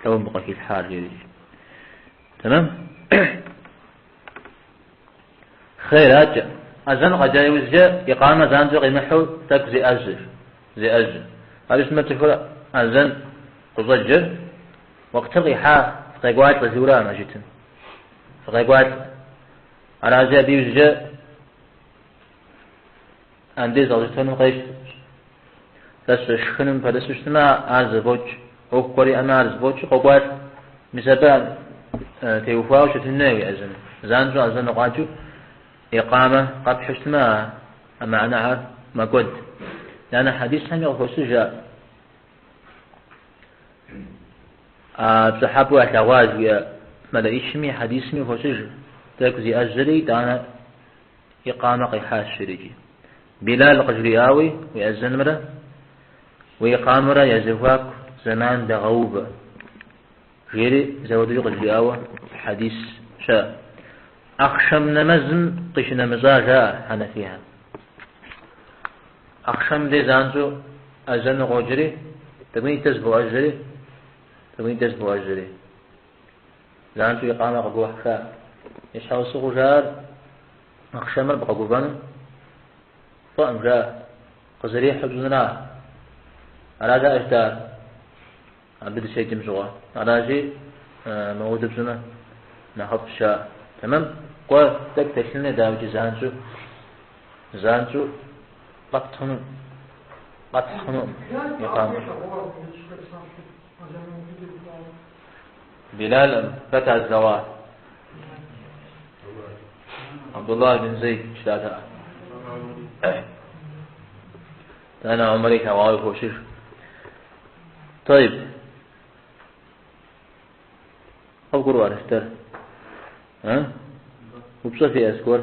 лӏо мыбы къыхилъхьар жери. Тэмэм? Хъер адэкӏэ. Азэн къэджа иужькӏэ икъамэ занщӏэу къимыхьу тӏэкӏу зеӏэжьыр, зеӏэжьыр. Абы щытмэ цӏыхур азэн къыщӏэджэр уэкътыр къихьа фыкъекӏуалӏэ жиӏэура мэжджытым. Фыкъекӏуалӏэ. Аращи абы иужькӏэ андез къэзыщтэным къещтэ. Лъэщ шхыным пэрысу щытмэ, ар зэфӏокӏ. ӏуэху гуэр иӏэмэ, ар зэфӏокӏ, къокӏуалӏэ. Мис абы теухуауэ щытын хуей уи азэн. Занщӏэу азэн къаджэу икъамэ къэпхьу щытмэ, а мыхьэнэхэр мэкӏуэд. Итӏанэ хьэдисхэми къыхощыж а пщӏыхьэпӏэу ялъэгъуа жиӏэ мэлэӏичми хьэдисми къыхощыж. Тӏэкӏу зиӏэжьэри, итӏанэ икъамэ къихьащ жери. Билал къыжриӏауи, уи азэнымрэ уи икъамэрэ я зэхуаку зэман дэгъэувэ, жери зэуэдуи къыжриӏауэ хьэдис щыӏэ. Ахъшэм нэмэзым къищынэмыщӏа жаӏэ хьэнэфихэм. Ахъшэм дей занщӏэу азэну къоджэри, тӏэкӏунитӏэ зыбоӏэжьэри, тӏэкӏунитӏэ зыбоӏэжьэри. Занщӏэу икъамэ къыбохь жаӏэ. И щхьэусыгъуэу жаӏэр ахъшэмыр бгъэгувэну фӏыӏым жаӏэ, къызэрихьу пщӏынра. Ара жаӏэ жытӏар, абы дыщеджэм щыгъуэ. Аращи, мыуэду пщӏымэ, нэхъыфӏщ жаӏэ. Тэмэм, кӏуэ, тӏэкӏу дэлъыну дауикӏи занщӏэу, занщӏэу къэпт хъуну, къэпхь хъунукъым икъамэ. Билал хэт ар зылъэгъуа? Абдуллах бин Зейд жытӏатэкъэ. Итӏанэ Умар илъэгъуауи хощыж. Тайб. Къывгурыӏуа жытӏэр? Упщӏэ фиӏэ зыгуэр?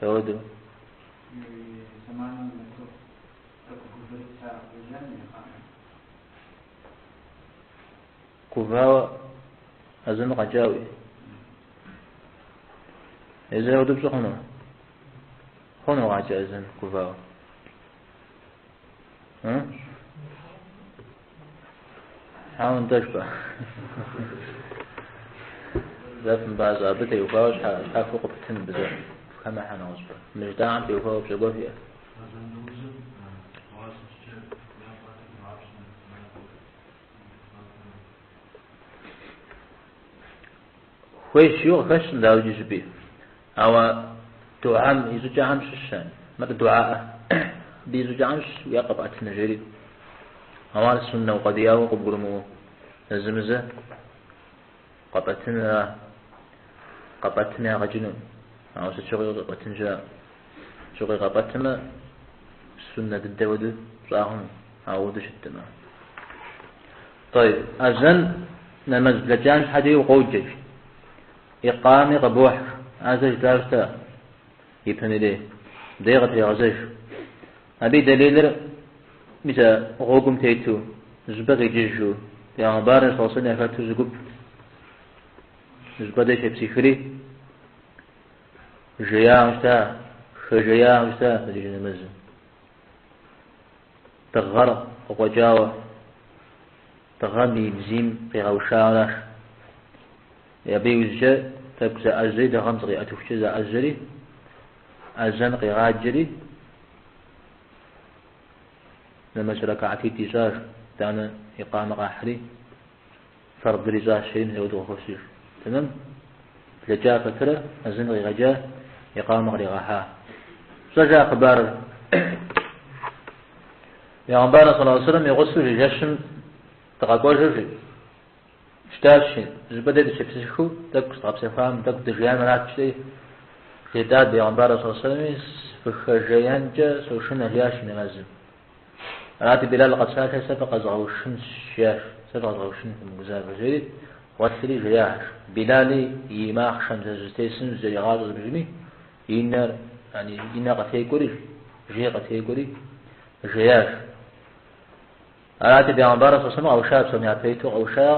Дауэдэу? Гувауэ азэн къэджауи. Езыр ауэдэу пщӏы хъуну? Хъуну къаджэ азэн гувауэ? Хьэуэ нтӏэ жыпӏэ. Зэ фымыпӏащӏэ, абы теухуауэ щхьэхуэу къыпытын абы зэ хэмыхьэ нэгъуэщӏыпӏэ. Мы жытӏахэм теухуауэ упщӏэ гуэр фиӏэ? Хуейщ жиӏэу къыхэщкъым дауикӏи зыщӏыпӏи. Ауэ дугьэм и щӏыкӏэхэм щыщ, мыр дугьэӏэ, абы и щӏыкӏэхэм щыщ уи ӏэр къэпӏэтыну жери. Ауэ ар суннэ укъуэдияуэ къыбгурымыӏуэу зэзэмызэ къэпӏэтынра, къэпӏэтым ягъэ кӏыну. Ауэ сыт щыгъуи къэпӏэтын щыӏэкъым. Щыгъуи къэпӏэтмэ, суннэ дыдэ хуэдэу пщӏа хъуну, ауэдэу щыттымэ. Тӏэйб, азэн нэмэз блэкӏам щхьэкӏи укъоджэ, икъами къыбохь, ар зэ жытӏауэ щыта ипэм и дей, дей къытрегъэзэж. Абы и дэлилыр мис а гъуэгум тету, зыщӏыпӏэ къикӏыжу, Пейгъэмбарыр саллаллаху алейхи вассалам яхэту зы гуп зыщӏыпӏэ дей щепсыхри, жеяуэ щыта, хэжеяуэ щыта пщэдджыжь нэмэзым. Дыгъэр къыкъуэкӏауэ, дыгъэм и бзийм къигъэушауэращ. Абы иужькӏэ тӏэкӏу заӏэжьэри, дыгъэм зыкъиӏэтыхукӏэ заӏэжьэри, Азэн къигъаджэри, нэмэз рэкаатитӏ ищӏащ, итӏанэ икъамэ къахьри, фэрдыр ищӏащ, жери мис ауэдэу къыхощыж. Тэмэм? Блэкӏа пэтрэ азэн къигъэджа, икъамэ къригъэхьа. Пщӏэжа хъыбарыр? Бегъымбар саллаллаху алейхи вассалам и гъусэу жи жэщым дыкъэкӏуэжу жи. Щытащ, зыщӏыпӏэ дей дыщепсыхыу, тӏэкӏу зыдгъэпсэхуам, тӏэкӏу дыжеям арат жиӏэри, жетӏат бегъымбар саллаллаху алейхи вассалами, фыхэжеянкӏэ сошынэ, жиӏащ и нэмэзым. Арати, Билал къэпсалъэри, сэ фыкъэзгъэушынщ, жиӏащ, сэ фыкъэзгъэушын фымыгузавэ, жери, гъуэлъри жеящ. Билали и махъшэм зэрызэтесым зызэригъащӏэ зыбжми, и нэр, яни, и нэ къытекӏуэри, жей къытекӏуэри, жеящ. Арати, бегъымбарыр саллаллаху алейхи вассалам къэуша, псом япэ иту къэуша,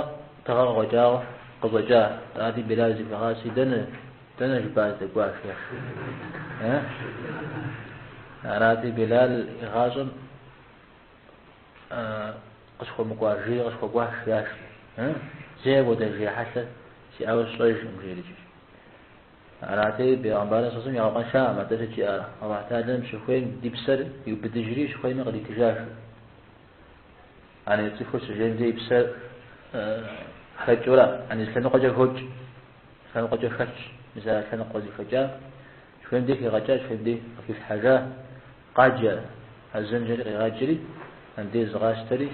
дыгъэ къыкъуэкӏауэ къыщӏэкӏа. Арати, Билал зыхуигъазэри, дэнэ, дэнэ жыпӏа здэкӏуа, жиӏащ. Арати, Билал и гъащӏэм къысхуэмыкӏуа жей къысхуэкӏуащ, жиӏащ. Зэи апхуэдэ жей хьэлъэ сиӏауэ сщӏэжкъым, жери. Арати, бегъымбарыр саллаллаху алейхи вассалам игъэкъуэншакъым, атӏэ сыт жиӏар? Аллахь Тэхьэлэм щыхуейм ди псэр иубыдыжри, щыхуейми къритыжащ. Ани цӏыхур щыжейм дей и псэр хэкӏыурэ, ани зы лъэныкъуэкӏэ хокӏ, лъэныкъуэкӏэ хэлъщ, мис а лъэныкъуэ зыхэкӏа, щыхуейм дей хигъэкӏа, щыхуейм дей къыхилъхьэжа, къаджэ, азэн жери къигъаджэри, андез зыгъащтэри,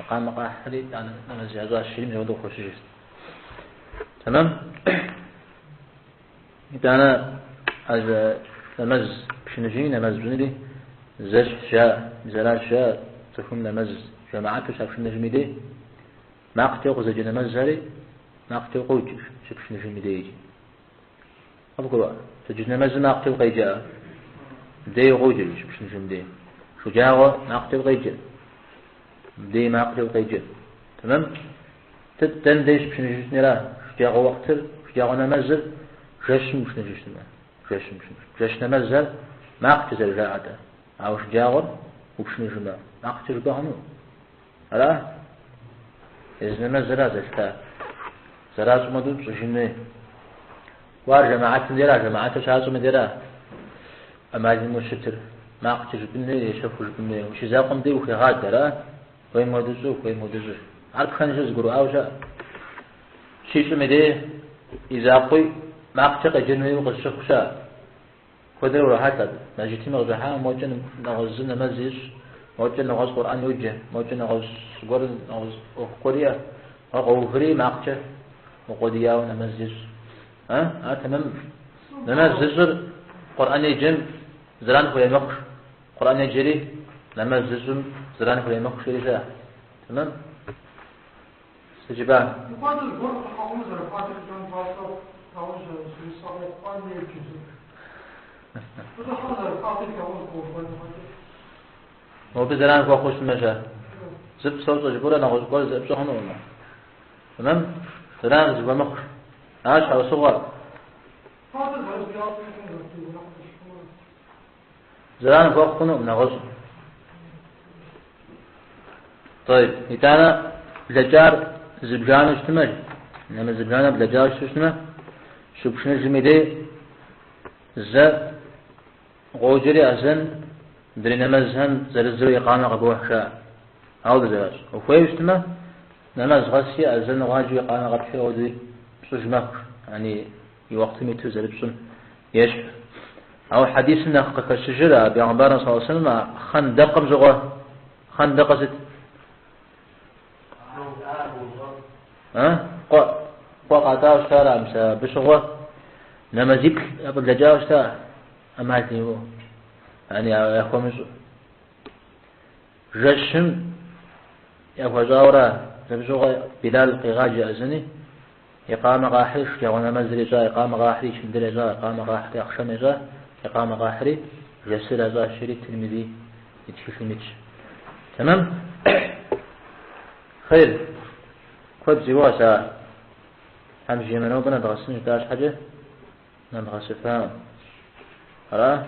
икъамэ къахьри, итӏанэ нэмэз ящӏащ, жери мис апхуэдэу къыхощыж. Тэмэм? Итӏанэ нэмэз пшыныжыни нэмэз пщӏынри зэщхьщ жаӏэ, мис аращ жаӏэ, цӏыхум нэмэз жэмаӏэту щапшыныжым и дей, макъкӏэ къызэджэ нэмэзхэри макъкӏэ къоджэ щыпшыныжым и дей икӏи. Къыбгурыӏуа? Пщэдджыжь нэмэзым макъкӏэ укъеджэ, мыбдей къоджэ щыпшыныжым дей. Шэджагъуэ макъкӏэ укъеджэ, мыбдей макъкӏэ укъеджэ. Тэмэм? Сыт дэн дей щыпшыныжыщтмира? Шэджагъуэ уэкътыр, шэджагъуэ нэмэзыр жэщым упшыныжыщтмэ, жэщым упшыныж. Жэщ нэмэзхэр макъкӏэ зэрыжаӏэтэ, ауэ шэджагъуэр упшыныжымэ, макъкӏэ жыпӏэ хъуну? Ара? Езы нэмэзыра зэлъыта. Зэращӏым хуэдэу пщӏыжын хуей. Кӏуар жэмаӏэтым дера, жэмаӏэтыр щащӏым дера. ӏэмал имыӏэу щытыр. Макъкӏэ жыпӏэн хуей, е щэхуу жыпӏэн хуей. Ущизакъуэм дей ухуегъадэ, ара? Хуейм хуэдэу щӏы, хуейм хуэдэу щӏы. Ар пхэнжу зыгурыӏуауэ щыӏэ. Щищӏым и дей и закъуи макъкӏэ къеджэн хуейуэ къызыщыхъу щыӏэ. Куэдрэ урохьэлӏэ абы. Мэжджытым къыщӏыхьа, мокӏэ нэгъуэщӏ зы нэмэз ищӏ, мокӏэ нэгъуэщӏ Къурӏэн йоджэ, мокӏэ нэгъуэщӏ гуэр, нэгъуэщӏ ӏуэху гуэр иӏэ. Ар къоуври макъкӏэ укъуэдияуэ нэмэз ищӏ. А? Ар тэмэм. Нэмэз зыщӏыр Къурӏэн еджэм зэран хуремыхъу. Къурӏэн еджэри нэмэз зыщӏым зэран хуремыхъу жери щыӏэ. Тэмэм? Сыт жыпӏа? Мыпхуэдэу зыгуэр къыщыхьэгъумэ зэрыфатэр жиӏэн папщӏэ, ауэ жысӏэ къохъу, Къурӏэн еджэ зы. Къыщыхьэр зэрыфатэр илъагъун къыхуэхуэн щхьэкӏэ. Мобы зэран хуэхъуу щытмэ щэ? Зыфӏ сощӏэ жыпӏэурэ нэгъуэщӏ гуэр зэӏыпщӏэ хъунукъым. Тэмэм? Зэран зыхуэмыхъу. Ар щхьэусыгъуэр. Фатэр зэрызбиящӏэм зэрытеуэныр къыщыхъумэ. Зэран хуэхъу хъунукъым нэгъуэщӏ. Тӏэйб. Итӏанэ блэкӏар зыбжанэу щытмэ, нэмэз зыбжанэ блэкӏауэ щытмэ, щыпшыныжым и дей зэ къоджэри азэн мыдрей нэмэзхэм зырызурэ икъамэ къыбохь жаӏэ. Ауэдэ зэращӏ. Ухуейуэ щытмэ, нэмэз къэси азэн гъуаджэу икъамэ къэпхьи ауэдэуи пщӏыж мэхъу, яни и уэкътым иту зэрыпщӏым ещхь. Ауэ хьэдисым нэхъ къыхэщыжыр а бегъымбарым саллаллаху алейхи вассалам а хъэндэкъым щыгъуэ. Хъэндэкъыр сыт? А? Къуэ, къуэ къатӏауэ щытара, мис абы щыгъуэ нэмэзиплӏ яфӏыблэкӏауэ щыта, ӏэмал имыӏэу, яни яхуэмыщӏу. Жэщым яхуэщӏауэра, абы щыгъуэ Билал къигъаджэ азэни, Икъамэ къахьри шэджагъуэ нэмэзыр ищӏа, икъамэ къахьри ичындыр ищӏа, икъамэ къахьри ахъшэм ищӏа, икъамэ къахьри жэщыр ящӏащ, жери Тирмизи и тхылъым итщ. Тэмэм? Хъейр, куэд зи гугъэщ ар. Тхьэм жиӏэмэ, нобэ нэдгъэсын жытӏа щхьэкӏэ, нэдгъэсыфакъым. Ара?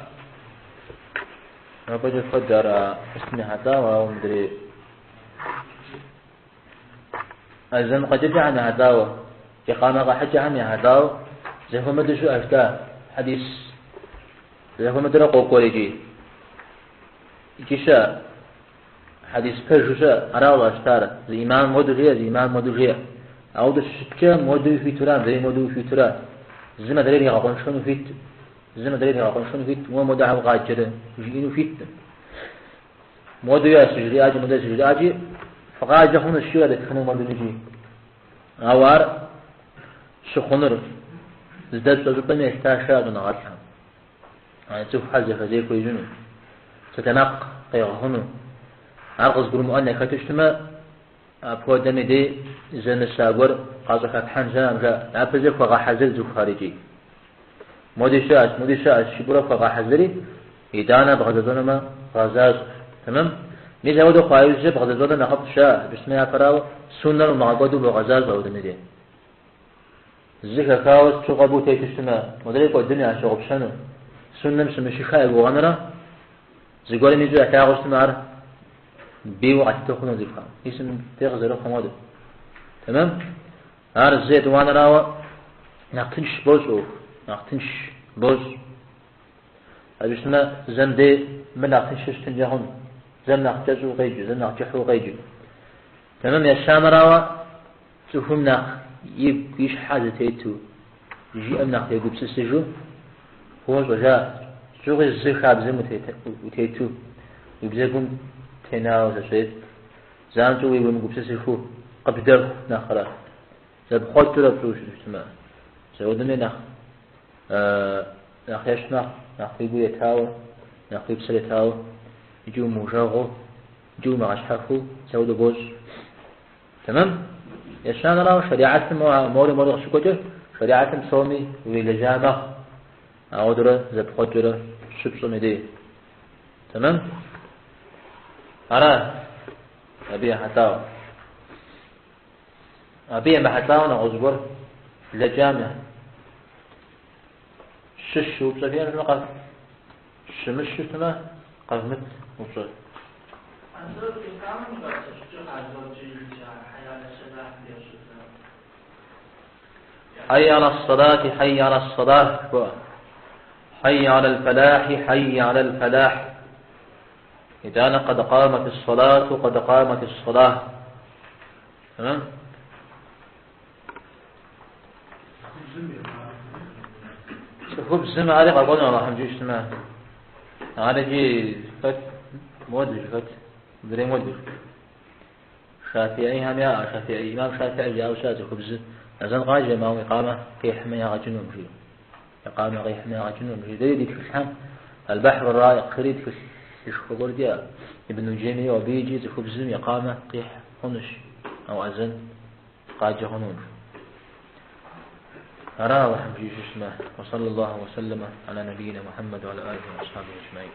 Нобэкӏэ куэд ар къисым ехьэлӏауэ, ауэ мыдрей Азэн къэджэкӏэхэм ехьэлӏауэ, икъамэ къэхьыкӏэхэм ехьэлӏауэ зэхуэмыдэу щыӏэщ да хьэдис. Зэхуэмыдэурэ къокӏуэр икӏи. Икӏи щыӏэ, хьэдис пэжу щыӏэ, арауэ къащтар. Зы имам моду жеӏэ, зы имам моду жеӏэ. Ауэдэу щыщыткӏэ модуи хуитура, мыдрей модуи хуитура. Зым адрейр игъэкъуэншэну хуит, зым адрейр игъэкъуэншэну хуит, уэ модэхьэ укъаджэрэ жиӏэну хуиткъым. Моду ящыжриӏакӏи, модэ ящыжриӏакӏи, фыкъаджэ хъунущ жиӏэу дэтхэнэ модум икӏи. Ауэ ар щыхъунур здэщӏэ щӏыпӏэми елъытащ щӏэныгъэлӏхэм. Цӏыхухэр зэхэзехуэ ищӏыну, псалъэмакъ къигъэхъуну. Ар къызыгурымыӏуэн яхэту щытмэ, апхуэдэм и дей зэмыса гуэр къащӏыхэпхьэн щыӏэкъым, жаӏэ. Япэкӏэ хуэгъэхьэзыр цӏыхухэр икӏи. Моди щыӏэщ, моди щыӏэщ, жыпӏэурэ хуэгъэхьэзыри, итӏанэ бгъэзэщӏэнумэ, гъэзащӏэ. Тэмэм? Мис апхуэдэу хъуа иужькӏэ бгъэзэщӏэныр нэхъыфӏщ, жаӏэ. Абы щытмэ япэрауэ, суннэр умыгъэкӏуэду богъэзащӏэ апхуэдэм и дей. Зы хэхауэ сыту къэбу тету щытмэ, модрей кӏуэдыну ящыгъупщэну, суннэм щымыщыхха я гугъэнурэ, зыгуэрым ищӏу ялъагъуу щытмэ, ар бийуэ къалъытэ хъуну цӏыхухэм. Мис мыбдеж къызэрыхъум хуэдэу. Тэмэм? Ар зы етӏуанэрауэ нэхъ тынш бощӏ ӏуэху, нэхъ тынш бощӏ. Абы щытмэ, зэм дей мыр нэхъ тыншу щытынкӏэ хъуну, зэм нэхъ кӏэщӏу укъеджэу, зэм нэхъ кӏыхьу укъеджэу. Тэмэм, ещанэрауэ цӏыхум нэхъ игу и щхьэ зэтету, жиӏэм нэхъ егупсысыжу хуощӏэ, жаӏэ. Щыгъуи зы хабзэм утету, уи бзэгум тенауэ зэщӏет. Занщӏэу уи уемыгупсысыхыу къыбдэху нэхърэ, зэпхъуэкӏыурэ пщӏыу щытмэ, зэуэдми нэхъ нэхъ ещхь мэхъу, нэхъ уи гур етауэ, нэхъ уи псэр етауэ, икӏи умыужэгъуу, икӏи умыгъэщхьэхыу зэуэду бощӏ. Тэмэм? Ещанэрауэ, шэригьэтым мори мори къыщыкӏуэкӏэ, шэригьэтым псоми урилэжьа мэхъу, ауэдурэ зэпхъуэкӏыурэ щыпщӏым и дей. Тэмэм? Ара абы ехьэлӏауэ. Абы емыхьэлӏауэ нэгъуэщӏ гуэр блэкӏам щыщ упщӏэ фиӏэм щытмэ, къэфт. Щымыщу щытмэ, къэвмыт упщӏэ. Хьэй аля ссалати, хьэй аля ссалах, жыхуаӏэ. Хьэй аля лфалахи, хьэй аля лфалах. Итӏанэ къад къамат ссалату, къад къамат ссалах. Тэмэм? Цӏыхубзым ари къэкӏуэну Алыхьым жиӏэу щытмэ, ар иджы хэт модыж, хэт мыдрей модыж. Шафиӏихэм яӏэ, Шафиӏи, имам Шафиӏи жиӏауэ щыӏэ цӏыхубзыр азэн къаджэмэ, ауэ икъамэ къихьмэ ягъэ кӏынукъым жиӏэу. Икъамэ къихьмэ ягъэ кӏынукъым жиӏэу. Дэри ди тхылъхэм Аль-Бахр ар-Раикъ жери тхылъышхуэ гуэр диӏэ. Ибн Джемий абы икӏи цӏыхубзым икъамэ къихь хъунущ, ауэ азэн къаджэ хъунукъым. Ара Алыхьым жиӏэу щытмэ, وصلى الله وسلم على نبينا محمد وعلى آله وأصحابه أجمعين.